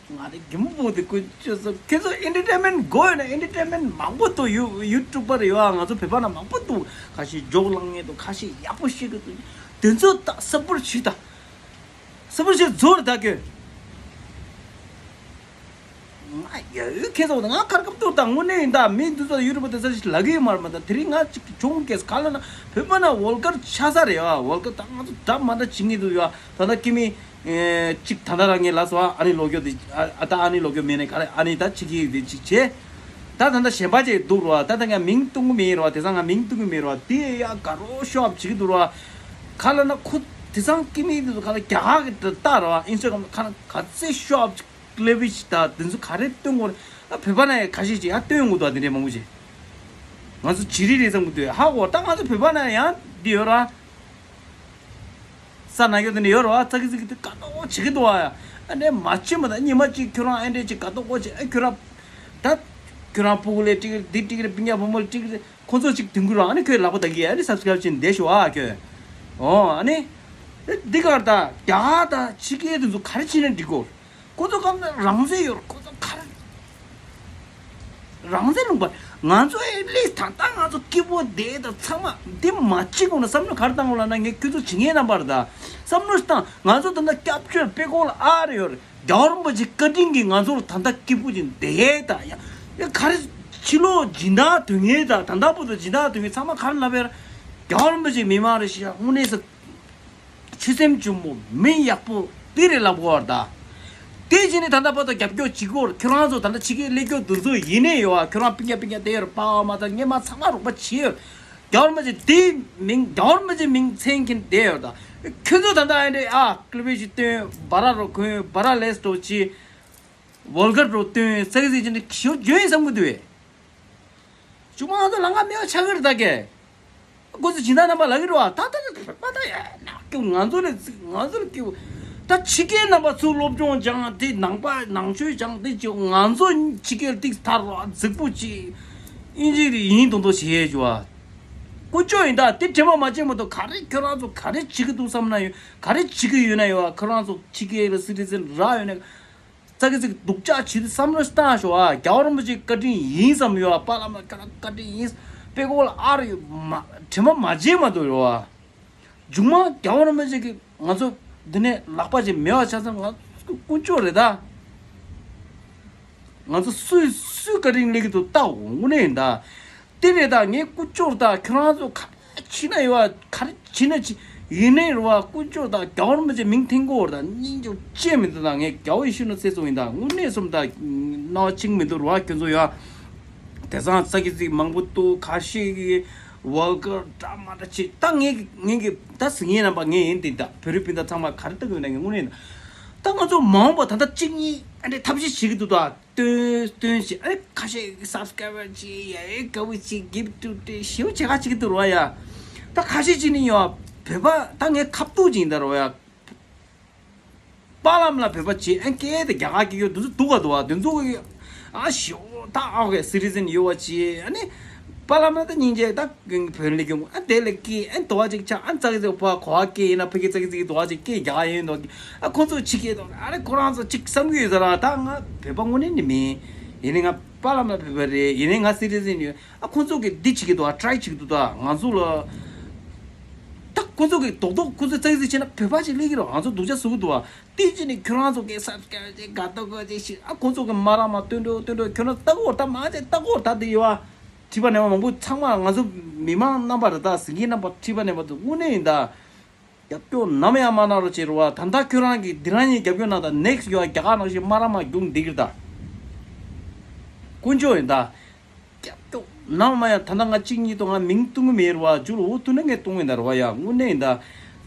ང་རེ་རྒན་པོ་དེ་ཀོ་ཅི་ཚོ་ཁྱོད་ཚོ་ཨེན་ཊར་ཊེན་མེན་ཊི་དགོས་ཡོད་ན་ཨེན་ཊར་ཊེན་མེན་ཊི་མང་པོ་འདུག་ཡུ་ཡུ་ཊུབ་པར་ཡོད་ཨ། ང་ཚོ་བོད་པ་ན་མང་པོ་འདུག་ཁ་ཤས་ཇོག་ལངས་ངེས་འདུག་ཁ་ཤས་ཡག་པོ་ཤེས་གི་འདུག་དེ་ཚོ་ད་སབ་པོར་ཊི་བྱེད་ད། སུ་པར་ཞིག་ཟོར་ད་ཁྱོད། ང་ཡ་ཡོད་ཁྱེད་ཚོ་ང་ཁར་སྐབས་ཐོག་དང་དངོས་གནས་ཡིན་ད་མི་འདི་ཚོ་ཡུ་རུ་པ་དེ་ཚོ་ཞིག་ལབ་གི་ཡོད་མ་རེད་མ་ད་དེ་རིང་ང་ཅིག་གི་བྱུང་གས་ག་ལ་ན་བོད་པ་ན་ཝོལ་གར་ཆགས་ས་རེད་ཨ། ཝོལ་གར་ད་ང་ཚོ་འདྲ་མ་འདྲ་བྱེད་ངེས་འདུག་ཡ། ད་ལྟ་ཀི་མི་ཅིག་ད་ལྟ་རང་ངས་ལབ་སོང་ཨ་ནི་ལོ་རྒྱུས་དེ་ཨ་ད་ཨ་ནི་ལོ་རྒྱུས་མེད་ནས་ག་རེ་ཨ་ནི་ད་ཅིག་གི་དེ་ཅིག་བྱས། ད་ད་ལྟ་གཞན་པ་ཅིག་འདུག་རོ། ད་ད་ང་མིང་གཏོང་གི་མེད་རོ། དེ་ཚང་ང་མིང་གཏོང་གི་མེད་རོ། དེ་ཡ་དགའ་རོགས་ཤོ་ཨབ་བྱེད་ཀྱི་འདུག་རོ། ག་ལ་ན་ཁོ་དེ་ཚང་ཀི་མི་དེ་ཚོ་ག་ལ་རྒྱ་གར་གྱི་ད་ལྟ་རོ་ཨིན་སི་ཊ་གྷ་རམ་ག་ཚད་ཤོ་ཨབ་ལེ་བི་ཤི་ད་དེ་ཚོ་ག་རེ་སྟོན་དགོས་རེད། ཨ་བོད་པ་ན་ཡ་ཁ་ཤས་ཅིག་ཡ་སྟོན་དགོས་འདུག་དེ་འདྲའི་མང་པོ་ཅིག་ང་ཚོ་བྱི་རིལ་རེད་བསམ་གྱི་འདུག་ཧ་གོ་ད་ང་ཚོ་བོད་པ་ན་ཡང་འདི་ཡོད་ར། ས་ན་གྱོ་དེ་འདྲ་ཡོད་རེད་བ། ཙག་གི་ཙིག་གི་དེ་དགའ་ཏོག་བྱེད་ཀྱི་འདུག་བ་ཡ། ཨ་ནེ་མ་བྱེད་མ་ད་ཉི་མ་གཅིག་ཁྱོད་རང་ཨེ་འདྲས་ཅིག་དགའ་ཏོག་གོ་ཅིག་ཨ་ཁྱོད་རང་། ད། ཁྱོད་རང་སྤུ་གུ་ལས་ཀྲིག་རེད་འདི་ཀྲིག་རེད་སྤུན་ཀྱག་བུ་མོ་ལ་ཀྲིག་རེད་ཁོ་ཚོ་ཅིག་དུང་གུ་རང་ཨ་ནེ་ཁྱོད་ལག་པ་ད་གི་ཨ་ནེ་སབ་སི་ཀ་རབ་བྱས་ནས་བསྡད་ཤོག་ཨ་ཁྱོད། ཨོ་ཨ་ནེ། འདི་གར་ད་རྒྱ་གར་ད་ཕྱི་རྒྱལ་དེ་ཚོ་ག་རེ་བྱེད་ན་འགྲིག་གོ། ཁོ་ཚོ་གང་ལ་རང་བཙན་ཡོད་རེད་ཁོ་ཚོ་ག་རེ། རང་བཙན་ལུང་པ། ང་ཚོ་ཨེ་ལི་ད་ལྟ་ང་ཚོ་སྐྱིད་པོ་བསྡད་དང་ཚང་མ་འདི་མ་གཅིག་གོང་ན་བསམ་བློ་ག་རེ་བཏང་དགོས་ལབ་ན་ངས་ཁྱོད་ཚོ་བྱེད་མཁན་རྣམ་པར་ད་བསམ་བློ་ཞིག་བཏང་ང་ཚོ་ད་ལྟ་སྐྱབས་བཅོལ་དཔེ་ཁོག་ལ་ཨ་རེ་ཡོད་རེད་རྒྱལ་བ་རིན་པོ་ཆེ་བཀའ་དྲིན་གྱིས་ང་ཚོར་ད་ལྟ་སྐྱིད་པོ་ཅིག་བསྡད་ད་ཡ་ཡ་ག་རེ་ཕྱི་ལོགས་སྦྱིན་བདག་དོན་ངེས་ད་ད་ལྟ་བུ་དང་སྦྱིན་བདག་དོན་ངེས་ཚང་མ་ག་རེ་ལབ་ཡ་རེད་རྒྱལ་བ་རིན་པོ་ཆེ་མི་མང་རེད་ཤི་ཡ་དངོས་གནས་ས། ཆོས་སེམས་ཆེན་པོ་མི་ཡག་པོ་དེ་རེད་ལབ་དགོས་བར་ད། དེ་བཞིན་ནི་ད་ལྟ་བར་དུ་རྒྱབ་སྐྱོར་བྱེད་དགོས་ཁྱོད་རང་ཚོ་ད་ལྟ་ཕྱི་རྒྱལ་སླེབས་རྒྱུ་དུས་ཚོད་ཡིན་ནས་ཡོད་ཨ་ཁྱོད་རང་སྤུན་ཀྱག་སྤུན་ཀྱག་དེ་ཡོད་པ་མ་ད་སྔས་མ་ཚང་མ་རོགས་པ་བྱེད་ཡོད། རྒྱལ་བ་རིན་པོ་ཆེ་དེའི་མིང་རྒྱལ་བ་རིན་པོ་ཆེའི་མིང་མཚན་མཁན་དེ་ཡོད་ད། ཁྱོད་ཚོ་ད་ལྟ་ཨེ་འདྲས་ཨ་ཀླུ་པའི་ཞིག་སྟོན་བ་ར་རོ་གོན་བ་ར་ལེས་འགྲོ་ཅི། ཝོལ་གར་རོ་སྟོན་ཙག་ཙིག་ཅི་འདྲ་ཞོ་འཇོན་ཡིན་བསམ་གི་འདུག་བས། ཅུང་མ་ང་ཚོ་ལང་ཀ་མེད་པ་ཆགས་ཀྱི་རེད་ད་ཀྱེ། ཁོ་ཚོ་སྦྱིན་བདག་རྣམ་པ་ལབ་ཀྱི་རེད་བ། ད་ད་ད་ད་ད་ཡ་ན་སྐྱོ་ང་ཚོ་ལ་ང་ཚོ་ལ་སྐྱོ། ད་ཕྱི་རྒྱལ་རྣམ་པ་ཚུར་སློབ་སྦྱོང་སྦྱངས་དེ་ནང་པ་ནང་ཆོས་སྦྱངས་དེ་ཅི་ང་ཚོ་ཕྱི་རྒྱལ་ཏིག་ཐར་བ་རྫིག་པོ་ཅི། ཨིན་ཇི་རེད་ཡིན་མདོག་མདོག་བྱེད་ཡས་ཅི་བ། ཀུན་སྤྱོད་ཡིན་ད་དེ་དྲན་པ་མ་བརྗེད་མ་གཏོགས་ག་རེ་ཁྱོད་རང་ཚོ་ག་རེ་བྱེད་ཀྱི་འདུག་བསམ་ན་ཡོད་ག་རེ་བྱེད་ཀྱི་ཡོད་ན་ཡོད་བ་ཁྱོད་རང་ཚོ་ཕྱི་རྒྱལ་ལ་སི་ཊི་ཛན་རག་ཡོད་ན། ཙག་གི་ཙིག་སྡུག་ཅག་བྱེད་དུས་བསམ་བློ་བཏང་ཤོག་ཨ། རྒྱལ་བ་རིན་པོ་ཆེ་བཀའ་དྲིན་ཡིན་བསམ་ཡོད་ཨ། པཱ་ལགས་མ་ཁྱོད་རང་བཀའ་དྲིན་ཡིན། དཔེ་ཀོ་ལ་ཨ་རུ་ཡོད་མ་དྲན་པ་མ་བརྗེད་མ་གཏོགས་ཡོད་ཨ། མཇུག་མ་རྒྱལ་བ་རིན་པོ་ཆེ་གིས་ང་ཚོ་འདི་ནས་ལག་པ་ཅིག་མེད་པ་ཆགས་ཙང་ང་ཚོ་ཀུན་སྤྱོད་རེད་ད། ང་ཚོ་སུས་སུས་བཀའ་དྲིན་སླེབས་ཀྱི་འདུག་ལྟ་འོ་དངོས་གནས་ཡིན་ད། དེ་རེད་ད་ངས་ཀུ་ཅོར་ད་ཁྱོད་རང་ཚོ་ག་རེ་བྱེད་ན་ཡོད་བ་ག་རེ་བྱེད་ན་ཅི་ཡིན་ནའི་རེད་བ་ཀུ་ཅོར་ད་རྒྱལ་བ་རིན་པོ་ཆེ་མིང་འཐེན་གོ་ར་ད་སྙིང་རྗེ་ཅེས་མི་འདུག་ད་ངས་རྒྱལ་བ་ཡེ་ཤེས་ནོར་བུ་ཚོ་ཡིན་ད་དངོས་གནས་སོམ་ད་སྣང་བ་གཅིག་མི་འདུག་རེད་བ་ཁྱོད་ཚོ་ཡ། དེང་སང་ཙག་གི་ཙིག་མང་པོ་འདུག་ཁ་ཤས་ཀྱི་ཝལ་གར་འདྲ་མ་འདྲ་བྱེད་ད་ངས་ངས་ཀྱི་ད་ཟིང་ངེ་རྣམ་པ་ངས་ཡིན་དེ་ད་བོད་རིགས་སྤུན་ཟླ་ཚང་མ་ག་རེ་ལྟ་གི་ཡོད་ན་ངས་དངོས་གནས་ད། ད་ང་ཚོ་མ་འོངས་པ་ད་ལྟ་གཅིག་གཉིས་ཨ་འདྲའི་ཐབས་ཤེས་བྱེད་ཀྱི་འདུག་ད་སྟོན་སྟོན་ཞིག་ཨ་ཁ་ཤས་སབ་སི་ཀ་རའེབ་བྱེད་ཡ་ཨེ་དགའ་བོ་བྱེད་གིབ་ཏུ་སྟེ་ཞེ་པོ་བྱེད་ཁ་བྱེད་ཀྱི་འདུག་རོ་ཡ། ད་ཁ་ཤས་ཅིག་ནི་ཡོད་བོད་པ་ད་ངའི་ཁ་ཐུག་ཅིག་ཡིན་ད་རོ་ཡ། པཱ་ལགས་ལ་བོད་པ་བྱེད་ཨ་སྐད་དེ་རྒྱ་གར་སྐད་ཡོད་དུ་འདུག་ག་འདུག་བ་དེ་ཚོ་གི་ཨ་ཞོ་ད་ཨ་ཝེ་སི་ཊི་ཟན་ཡོད་བ་བྱེད་ཨ་ནི། པཱ་ལགས་ལ་ད་སྙིང་རྗེ་ད་བོད་ལས་ཀྱང་ཨ་དེ་ལས་སྐད་ཨ་དོ་བ་ཅིག་ཆ་ཨ་ཙག་ཙིག་པ་གོ་བ་སྐད་ཡིན་ན་ཕ་གི་ཙག་ཙིག་དོ་བ་ཅིག་སྐད་རྒྱ་གར་ཡིན་འདུག་ཨ་ཁོང་ཚོ་ཕྱི་སྐད་དོ་ཨ་རེ་ཁོ་རང་ཚོ་ཅིག་བསམ་གི་ཡོད་ས་ར་ད་ང་བོད་པ་དངོས་གནས་ནི་མིན། ཡིན་ནའི་ང་པཱ་ལགས་ལ་བོད་པ་རེད། ཡིན་ནའི་ང་སི་ཊི་ཟན་ཡོད། ཨ་ཁོང་ཚོ་གིས་འདི་བྱེད་ཀྱི་འདུག་ཨ་ཊ་རའི་བྱེད་ཀྱི་འདུག་ད་ང་ཚོ་ལ། ད་ཁོང་ཚོ་གིས་རྡོག་རྡོག་ཁོང་ཚོ་ཙག་ཙིག་བྱས་ན་བོད་པ་ཅིག་སླེབས་ཀྱི་རེད། ང་ཚོ་སྡུག་ཅག་བཟོ་གི་འདུག་ཨ་དེ་བྱས་ནས་ཁྱོད་རང་ཚོ་གིས་སབ་སི་ཀ་རའེབ་ཅིག་དགའ་ཏོག་ཀ་ཅིག་ཤིག་ཨ་ཁོང་ཚོ་གིས་མ་ར་མ་སྟོན་འགྲོ་སྟོན་འགྲོ་ཁྱོད་རང་ལྟ་གོ་ད་མ་ཅིག་ལྟ་གོ་ད་དེ་ཡོད་ཨ། ཁྲི་པ་ནས་མ་མང་པོ་ཚང་མ་ང་ཚོ་མི་མང་རྣམ་པ་རེད་ད་ཟིན་གྱི་རྣམ་པ་ཁྲི་པ་ནས་མ་ཚོ་དངོས་གནས་ཡིན་ད། རྒྱབ་སྐྱོར་ནམ་ཡང་མ་གནང་རོགས་བྱེད་རོགས་ཨ། ད་ལྟ་ཁྱོད་རང་གིས་འདི་རང་ཉིད་རྒྱབ་སྐྱོར་གནང་ད་ནེག་སི་ཡོད་རྒྱ་གར་ནང་བཞིན་མ་ར་མ་རྒྱུག་འདི་གིར་ད། དཀོན་མཆོག་ཡིན་ད། རྒྱབ་སྐྱོར་ནམ་མ་ཡང་ད་ལྟ་ང་གཅིག་གཉིས་དང་ང་མིང་གཏོང་གི་མེད་རོགས་ཨ། ཇུ་ལ་འོ་ཐུ་ན་ངས་གཏོང་གི་ད་རོགས་ཡ་དངོས་གནས་ཡིན་ད།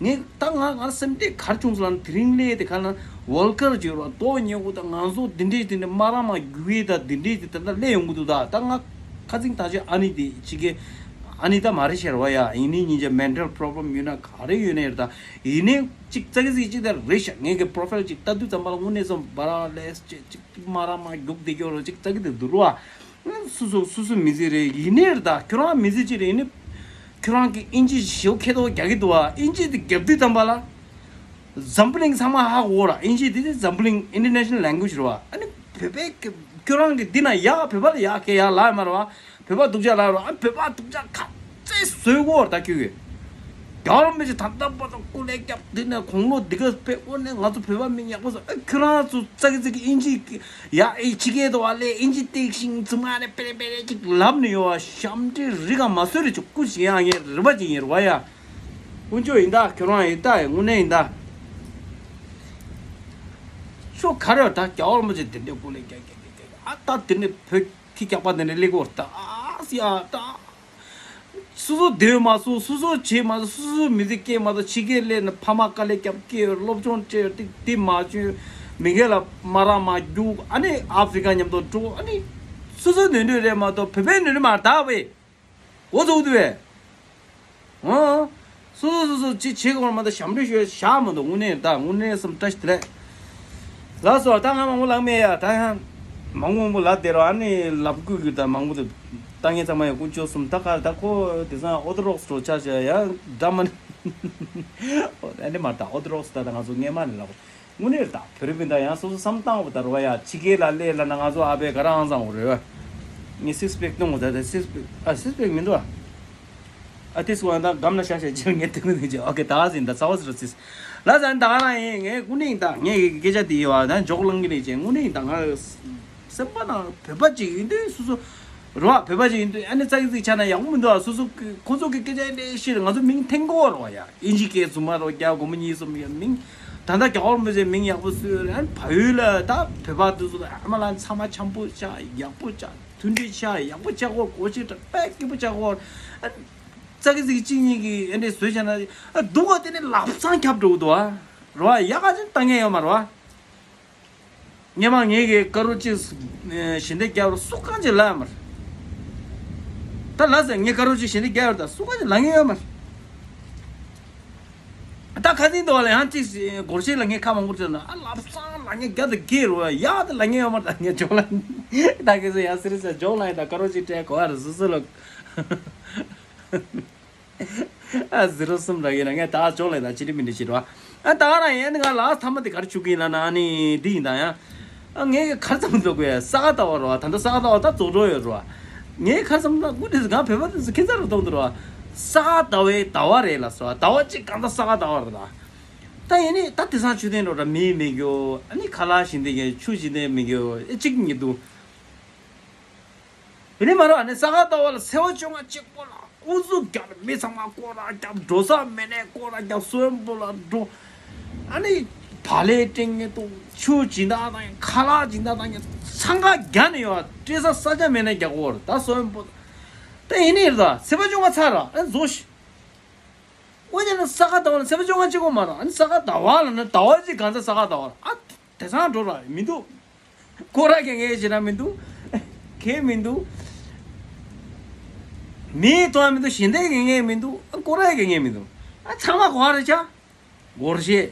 ངས་ད་ང་ང་སེམས་ཁྲལ་གར་བྱུང་ཟེར་ལ་དེ་རིང་སླེབས་དེ་ག་ན་ཝོལ་ཀར་བྱོས་རོགས་ཏོ་ཉེ་འུ་ད་ང་ཚོ་འདི་འདྲས་འདི་འདྲས་མ་ར་མ་རྒྱུག་ཡས་ད་འདི་འདྲས་འདི་ད་ལྟ་སླེབས་ཡོང་གི་འདུག་ད་ད་ང་ཁ་ཚིག་ད་ཅི་ཨ་ནི་དེ་ཅི་གེ་ཨ་ནི་ད་མ་རེད་ཤེར་བ་ཡ། ཡིན་ནི་ཉིན་ཅ་མེན་ཊལ་པོ་རོབ་ལེམ་ཡོད་ན་ག་རེ་ཡོད་ནའི་རེད་ད། ཡིན་ནའི་ཅིག་ཙག་གི་ཟིག་ཅིག་ད་རེད་ཤག་ངས་གི་པོ་རོ་ཕའིལ་ཅིག་ལྟ་དུས་ཙམ་པ་ལ་དངོས་གནས་སོང་བ་ར་ལས་ཅིག་ཅིག་མ་ར་མ་རྒྱུག་བསྡད་ཀྱོག་རོ་ཅིག་ཙག་གི་དེ་འདུག་རོ་ཨ། སུ་སུ་སུ་སུ་མི་ཟེར་རེད། ཡིན་ནའི་རེད་ད་ཁྱོད་རང་མི་ཟེར་ཅིག་རེད། ཡིན་ནའི་ཁྱོད་རང་གི་ཨིན་ཇི་ཞེའུ་ཁེ་ཏོ་རྒྱག་གི་འདུག་ཨ། ཨིན་ཇི་དེ་རྒྱབ་དུས་ཙམ་པ་ལ། འཛམ་བུ་གླིང་ཚང་མ་ཧ་གོ་ར། ཨིན་ཇི་དེ་དེ་འཛམ་བུ་གླིང་ཨིན་ཊར་ནེ་ཤ་ནལ་ལེང་གུ་ཨེཇ་རེད་བ། ཨ་ནི་བོད་པའི་ཁྱོད་རང་གི་འདི་ན་ཡག་བོད་པ་ལ་ཡག་གེ་ཡག་ལ་ཡ་མ་རེད་བ། བོད་པ་སྡུག་ཅག་ལ་རེད་བ། ཨ་བོད་པ་སྡུག་ཅག་ག་ཚད་བཟོས་གོ་ར་ད་ཁྱོད་ཀྱི། རྒྱ་རོ་མི་ཅི་ད་ལྟ་བར་དུ་སྐུ་ལས་སྐྱབས་འདི་ནས་དགུང་ལོ་འདི་ག་སྤེ་ཨོ་ནས་ང་ཚོ་བོད་པ་མི་ཡག་པོ་བཟོ། ཨ་ཁྱོད་རང་ཚོ་ཙག་གི་ཙག་གི་ཨིན་ཇི་ཡག་ཨི་ཕྱི་རྒྱལ་དུ་བ་ལས་ཨིན་ཇི་སྟེགས་ཤིང་ཚུ་མ་ནས་པེ་རེ་པེ་རེ་ཅིག་ལབ་ནས་ཡོད་བ། ཞབས་འདྲེ་རི་ག་མ་བཟོས་རེ་ཅིག་སྐུ་ཞིག་ཡང་ངས་རི་བ་ཅིག་ཡིན་རེད་བ་ཡ། དཀོན་མཆོག་ཡིན་ད། ཁྱོད་རང་ཡིན་ད། དངོས་གནས་ཡིན་ད། ཤོ་ག་རེ་ད་རྒྱ་བོར་མོ་ཆེ་དེ་འདྲའི་སྐུ་ལས་རྒྱ་རྒྱ་རྒྱ་རྒྱ་ཨ་ད་དེ་འདྲའི་བོད་ཁྱི་རྒྱག་པ་དེ་འདྲའི་ལེགས་པོ་ད་ཨ་སི་ཨ་ད། སོ་སོ་བསྡད་མ་སོང་། སོ་སོ་བྱེད་མ་སོང་། སོ་སོ་མི་ཚེ་སྐྱེལ་མ་སོང་། ཕྱི་རྒྱལ་སླེབས་ནས་ཕ་མ་དཀའ་ལས་རྒྱབ་སྐྱེལ་སློབ་སྦྱོང་སྤྲད་ཏིག་དེ་མ་བྱུང་། མི་སྒེར་ལ་མ་ར་མ་རྒྱུག་ཨ་ནི་ཨ་ཧྥི་རི་ཀ་མཉམ་དུ་འགྲོ། ཨ་ནི་སོ་སོ་ནོར་འཁྲུལ་རེད་མ་གཏོགས་བོད་པའི་ནོར་འཁྲུལ་མ་རེད་ད་བས། འགོ་ཚུགས་འདུག་བས། ཨོ། སོ་སོ་སོ་སོ་ཅི་བྱེད་དགོས་མ་གཏོགས་ཞབས་འདྲེན་ཞུ་བཞག་མ་གཏོགས་དངོས་གནས་ད་དངོས་གནས་སེམས་བཀྲ་ཤིས་བདེ་ལེགས། ལགས་སོ་ད་ང་མང་པོ་ལབ་མེད་ཡ། ད་ཡང་མང་པོ་མང་པོ་ལབ་བསྡད་རོགས། ཨ་ནི་ལབ་དགོས་ཀྱི་ད་མང་པོ་འདུག་ད་ངས་ཚང་མ་ཡང་དཀོན་མཆོག་གསུམ་ད་ག་ད་ཁོ་དེང་སང་ཨོ་ཐོ་རོག་སི་འགྲོ་ཆ་བྱ་ཡ་འདྲ་མ་ཨ་ནི་མ་ད་ཨོ་ཐོ་རོག་སི་ད་ད་ང་ཚོ་སྔས་མ་ནས་ལབ། དངོས་གནས་རེད་ད། བོད་རིགས་སྤུན་ཟླ་ཡང་སོ་སོ་བསམ་བཏང་བ་ད་རུ་བ་ཡ་ཕྱི་རྒྱལ་ལ་སླེབས་ལ་ན་ང་ཚོ་ཨ་ཕས་ག་རང་བཟང་བ་རེད་བ། ངས་སིགས་པེག་གཏོང་བ་ད་ད་སིགས་པེག་ཨ་སིགས་པེག་མི་འདུག་ཨ། ཨ་ཏིས་ཀོ་ཡང་ད་སྒམ་ན་ཤ་ཤ་ཅིར་ངས་དེ་ནས་ཅི་ཨོ་ཀེ་ད་ཟིན་ད་ཚ་བ་ཟེར་རོ་ཚིས། ལ་ཟན་ད་ག་རང་ཡིན་ངས་དངོས་གནས་ཡིན་ད་ངས་སྐད་ཆ་དེ་ཡོད་བ་ད་འཇོག་ལང་གི་རེད་ཅེ་དངོས་གནས་ཡིན་ད་ང་སེམས་པ་ནང་བོད་པ་ཅིག་ཡིན་དུས་སོ་སོ། རོ་བ་བོད་པ་ཅིག་ཡིན་དུས་ཨ་ནི་ཙག་གི་ཙིག་ཆ་ན་ཡག་པོ་མི་འདུག་ཨ། སོ་སོ་ཁོ་ཚོ་གི་སྐད་ཆ་འདྲ་ཤེས་ང་ཚོ་མིང་འཐེན་གོ་རོ་བ་ཡ། ཨིན་ཇི་སྐད་རྫུན་མ་རོ་རྒྱ་སྒོར་མོ་གཉིས་གསུམ་ཡ་མིང་། ད་ལྟ་རྒྱ་གར་མི་ཚེ་མིང་ཡག་པོ་བཟོས་རེད། ཨ་ནི་བལ་ཡུལ་ལ་ད་བོད་པ་དེ་ཚོ་ཨ་མ་ལ་ཚང་མ་འཆམ་པོ་བྱ་ཡག་པོ་བྱ་མཐུན་སྒྲིལ་བྱ་ཡག་པོ་བྱ་གོ་གོ་ཆེ་དྲག་པས་སྐྱིད་པོ་བྱ་གོ། ཨ་ནི་ཙག་གི་ཙིག་གཅིག་གཉིས་ཀྱིས་ཨ་འདྲས་བཟོས་བྱས་ན་ཨ་སྡུག་ག་དེ་ནི་ལབ་སང་ཁྱབ་འགྲོ་གི་འདུག་ཨ། རོ་བ་ཡག་ག་ཅིག་ལྟ་མཁན་ཡོད་མ་རོ་བ། སྔོན་མ་ངེད་ཀྱི་དཀར་པོ་ཅིག་ཞལ་འདེབས་རྒྱག་རོགས་སུ་གང་ཅིག་ལབ་ཡོད་མ་རེད། ད་ལ་ཟེར་ངས་དཀར་པོ་ཅིག་ཞལ་འདེབས་རྒྱག་ཡོད་ད་སུ་གང་ཅིག་ལབ་མཁན་ཡོད་མ་རེད། ད་ཁ་སང་དུ་བ་ལ་ཡང་ཅིག་སྒོར་གཞས་ལ་ངས་ཁ་མང་པོ་བྲིས་ན་ཨ་ལབ་སང་ལབ་མཁན་རྒྱ་དང་རྒྱལ་རོ་ཡ་ཡག་ད་ལབ་མཁན་ཡོད་མ་རེད། ད་ངས་ཇོག་ལ་ད་ཁ་སང་ཡང་སི་རི་ས་ཇོག་ལ་ཡིན་ད་དཀར་པོ་ཅིག་སྤྲད་གོ་བ་རེད་སུ་སུ་ལ། ཨ་ཟི་རོ་གསུམ་རག་ཡིན་ན་ངས་ད་ཅོག་ལས་ད་ཅི་རི་མི་འདྲི་ཞིག་རོ། ཨ་ད་རང་ཡན་ང་ལ་ཐ་མ་དེ་གར་བཅུག་གི་ཡིན་ལ་ན་ཨ་ནི་འདི་ཡིན་ད་ཡང་། ཨ་ངས་གར་ཙམ་འགྲོ་དགོས་ས་ག་ཟླ་བ་རོ་ད་ལྟ་ས་ག་ཟླ་བ་ད་རྫོགས་འགྲོ་ཡོད་རོ། ངས་གར་ཙམ་ན་དགུ་དེ་ང་བོད་པ་དེ་ཚོ་ཁྱེད་ཚ་རུ་གཏོང་དུ་རོ། ས་ག་ཟླ་བའི་ཟླ་བ་རེད་ལ་སོ་ཟླ་བ་གཅིག་གང་ད་ས་ག་ཟླ་བ་རེད་ད། ད་ཡིན་ནི་ད་དེ་སང་ཆུ་ཐེན་རོ་ར་མི་མི་གྱོ་ཨ་ནི་ཁ་ལག་བཞིན་དེ་གྱོ་ཆུ་བཞིན་དེ་མི་གྱོ་ཨེ་གཅིག་ཉིད་དུ། དེ་ནས་མ་རོ་ཨ་ནི་ས་ག་ཟླ་བ་ལ་ཚེས་པ་བཅོ་ལྔ་གཅིག་པོ་ལ་ཨུ་ཚུགས་རྒྱབ་མི་ཚང་མ་སྐོར་ར་རྒྱབ་འགྲོ་ས་མེད་ནས་སྐོར་ར་རྒྱབ་གསོན་པོ་ལ་འགྲོ། ཨ་ནི་བག་ལེབ་སྤྲད་མཁན་དང་ཆུ་སྦྱིན་བདག་དང་ཁ་ལག་སྦྱིན་བདག་དང་འཚང་ཁ་རྒྱག་ནས་ཡོད་སྤྲད་ས་ས་ཆ་མེད་ནས་རྒྱག་གོ་ར་ད་གསོན་པོ། ད་ཡིན་ནི་རེད་ད་ཚེས་པ་བཅོ་ལྔ་ཚར་ར་ཨ་ནི་རྫོགས་ཤི། འོ་ཡ་ན་ས་ག་ཟླ་བ་ལ་ཚེས་པ་བཅོ་ལྔ་གཅིག་པོ་མ་རེད། ཨ་ནི་ས་ག་ཟླ་བ་ལ་ནི་ཟླ་བ་གཅིག་གང་ཚེ་ས་ག་ཟླ་བ་རེད། ཨ་ དེ་ཚང་འགྲོ་ར་མི་འདུག་སྐོར་ར་གེ་ངས་བྱེད་ན་མི་འདུག་གེ་མི་འདུག་མིའི་ཐོག་མི་འདུག་གཞན་དེ་གེ་ངས་མི་འདུག་སྐོར་ར་གེ་ངས་མི་འདུག་ཨ་ཚང་མ་གོ་བ་རེ་ཆ། སྒོར་གཞས།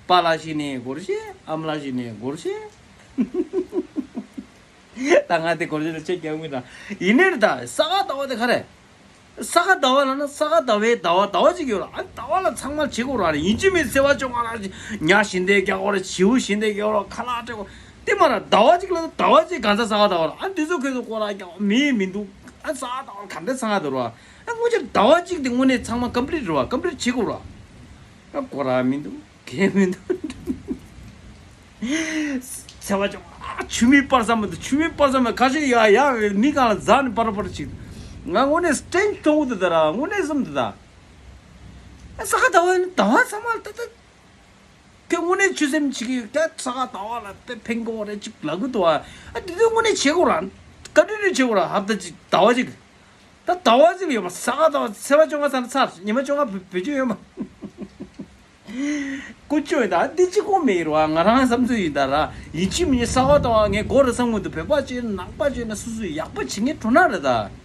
པཱ་ལགས་ཤི་ནས་སྒོར་གཞས། ཨ་མ་ལགས་ཤི་ནས་སྒོར་གཞས། ད་ང་དེ་སྒོར་གཞས་ལ་ཆེ་རྒྱག་མི་ད། ཡིན་ནའི་ད་ས་ག་ཟླ་བ་དེ་ག་རེད། ས་ག་ཟླ་བ་ལ་ན་ས་ག་ཟླ་བའི་ཟླ་བ་ཟླ་བ་གཅིག་ཡོད་ལ། ཨ་ཟླ་བ་ལ་ཚང་མ་བྱེད་དགོས་ར་རེད། ཡིན་གཅིག་མིན་ཚེས་པ་བཅོ་ལྔ་ལ་ཉ་བཞིན་དེ་རྒྱག་དགོས་ར། བྱིའུ་བཞིན་དེ་རྒྱག་དགོས་ར། ཁ་ལག་སྤྲད་དགོས། དེ་མ་ར་ཟླ་བ་གཅིག་ལ་ཟླ་བ་གཅིག་གང་ཟག་ས་ག་ཟླ་བ་ལ་ཨ་འདི་ཚོ་ཁོས་ཚོ་སྐོར་ར་རྒྱག་མི་མི་འདུག་ཨ་ས་ག་ཟླ་བ་ག་འདྲ་ཚང་ག་འདུག་ར། ཨ་སྔོན་ཆད་ཟླ་བ་གཅིག་དེ་དངོས་གནས་ཚང་མ་ཀམ་པི་ལིཊ་རེད་བ། ཀམ་པི་ལིཊ་བྱེད་དགོས་ར། ཨ་སྐོར་ར་མི་འདུག་གལ་མི་འདུག་ཚེས་པ་ཅུང་ཨ་ཆུ་མིག་སྤར་ས་མི་འདུག་ཆུ་མིག་སྤར་ས་མི་ཁ་ཤས་ཡ་ཡ་མི་གང་ལ་ཛ་ནི་པར་པར་ཅིག་ང་དངོས་གནས་སྐྲན་གཏོང་གི་འདུག་ད་ར། དངོས་གནས་སེམས་འདུག་ད། ཨ་ས་ག་ཟླ་བ་ནི་ཟླ་བ་ཚང་མ་ལ་ད་ད་ཁྱོད་དངོས་གནས་ཆོས་སེམས་བྱེད་ཀྱི་ཡོད་ཀྱ། ས་ག་ཟླ་བ་ལ་དཔེ་ཕན་གི་བ་རེད་ཅིག་ལབ་གི་འདུག་ཨ་འདི་དུས་དངོས་གནས་བྱེད་དགོས་ར། བཀའ་དྲིན་རེ་བྱེད་དགོས་ར། ཧབ་ད་ཅིག་ཟླ་བ་ཅིག་ད་ཟླ་བ་གཅིག་ལ་ཡོད་པ་ས་ག་ཟླ་བ་ཚེས་པ་བཅོ་ལྔ་ཚར་ན་ཚར། ཉི་མ་བཅོ་ལྔ་བེད་སྤྱོད་ཡོད་མ། ཀུ་ཅོ་ཡིན་ད་འདི་གཅིག་པོ་མེད་རེད་བ། ང་རང་བསམ་ཚུལ་ཡིན་ད་ར། ཡིན་གཅིག་མིན་གཅིག་ས་ག་ཟླ་བ་ངས་དགོས་རེད་བསམ་གི་འདུག་བོད་པ་བྱས་ན་ནང་པ་བྱས་ན་སོ་སོ་ཡག་པོ་བྱེད་མཁན་འགྲོ་ན་རེད་ད།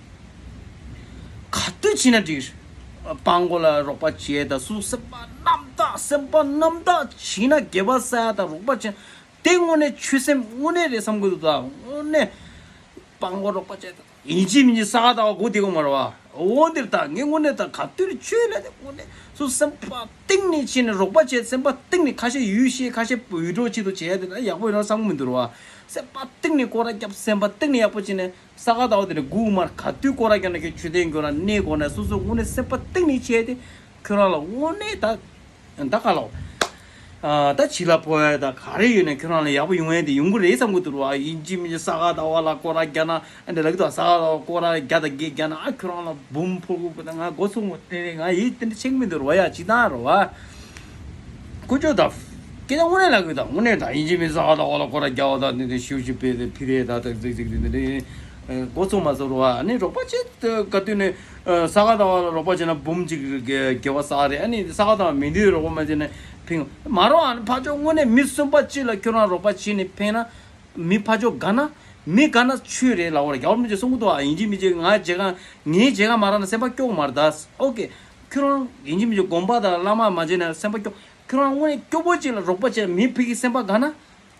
ག་དུས་བྱེད་ན་འགྲིག་སྤང་གོ་ལ་རོགས་པ་བྱས་ད། སོ་སོ་སེམས་པ་རྣམ་དག་སེམས་པ་རྣམ་དག་བྱས་ན་དགེ་བ་ས་ཡ་ད་རོགས་པ་བྱས་ན་དེ་དངོས་གནས་ཆོས་སེམས་དངོས་གནས་རེད་བསམ་གི་འདུག་ད་དངོས་གནས། སྤང་གོ་རོགས་པ་བྱས་ད། ཡིན་གཅིག་མིན་གཅིག་ས་ག་ཟླ་བ་སྒུག་བསྡད་དགོས་མ་རེད་བ། འོ་འདིར་ད་ངས་དངོས་གནས་ད་ག་དུས་ཆོས་ལ་དེ་དངོས་གནས་སུ་སེམས་པ་གཏིང་ནས་ཕྱིན་ནས་རོགས་པ་བྱས། སེམས་པ་གཏིང་ནས་ཁ་ཤས་ཡུལ་ཤེས་ཁ་ཤས་འུད་སྒྲོག་ཆེད་དུ་བྱས་དེ་ན་ཡག་པོ་ཡོད་ན་བསམ་གི་མི་འདུག་རེད་བ། སེམས་པ་གཏིང་ནས་སྐོར་ར་བརྒྱབ། སེམས་པ་གཏིང་ནས་ཡག་པོ་བྱས་ནས་ས་ག་ཟླ་བ་དེ་ནས་སྒུག་མར་ག་དུས་སྐོར་ར་བརྒྱབ་ན་ཁྱོད་ཆོས་ལྡན་དགོས་ན་གནས་དགོས་ན་སོ་སོ་དངོས་གནས་སེམས་པ་གཏིང་ནས་བྱས་ཏེ་ཁྱོད་རང་ལ་དངོས་གནས་ད། ད་ག་ལོ། ཨ་ད་བྱི་ལ་ཕོ་ཡ་ད་ག་རེ་ཡོད་ན་ཁྱོད་རང་ལ་ཡག་པོ་ཡོང་ཡ་དེ་ཡོང་གི་རེད་བསམ་གི་འདུག་ར། ཡིན་གཅིག་མིན་གཅིག་ས་ག་ཟླ་བ་ལ་སྐོར་ར་རྒྱག་ན་ཨ་འདྲ་ལབ་གི་འདུག་ས་ག་ཟླ་བ་སྐོར་ར་རྒྱག་ད་རྒྱག་རྒྱག་ན་ཨ་ཁྱོད་རང་ལ་འབུམ་ཕོག་གི་ད་ང་མགོ་ཚོས་མོ་དེ་རེད། ང་ཡིད་དེ་འདྲ་ཆེ་གི་མི་འདུག་ར་ཡ། ཅི་ད་ར་བ། ཀུ་ཅོ་ད། སྐད་ཆ་དངོས་གནས་ལབ་གི་ད་དངོས་གནས་ད་ཡིན་གཅིག་མིན་གཅིག་ས་ག་ཟླ་བ་ལ་སྐོར་ར་རྒྱག་བ་ད་འདི་འདི་ཤིའུ་ཤིའུ་པེ་དེ་ཕི་རེ་ད་ད་ཟིག་ཟིག་འདི་འདི་མགོ་ཚོས་མ་ཚོས་ར་བ། ཨ་ནི་རོགས་པ་བྱེད་ག་དུས་ནས། ས་ག་ཟླ་བ་ལ་རོགས་པ་བྱས་ན་འབུམ་གཅིག་དགེ་བ་བསགས་རེད། ཨ་ནི་ས་ག་ཟླ་བ་མི་འདུག་རོགས་པ་མ་བྱས་ན་ཕིང་མ་རོགས། ཨ་ནི་ཕར་ཕྱོགས་དངོས་གནས་མི་གསུམ་པ་གཅིག་ལ་ཁྱོད་རང་རོགས་པ་བྱས་ནས་ཕན་ན་མི་ཕར་ཕྱོགས་དགའ་ན་མི་དགའ་ན་ཆོས་རེད་ལབ་པ་རེད། རྒྱལ་བ་རིན་པོ་ཆེས་གསུང་གི་འདུག་ཨ་ཡིན་གཅིག་མིན་གཅིག་ང་མཇལ་ཁ་ངའི་མཇལ་ཁ་མ་རག་ན་སེམས་པ་སྐྱོ་གི་མ་རེད་ད། ཨོ་ཀེ། ཁྱོད་རང་ཡིན་གཅིག་མིན་གཅིག་དགོན་པ་དང་བླ་མ་མ་མཇལ་ན་སེམས་པ་སྐྱོ། ཁྱོད་རང་དངོས་གནས་སྐྱོ་པོ་གཅིག་ལ་རོགས་པ་བྱས་མི་ཕ་གི་སེམས་པ་དགའ་ན།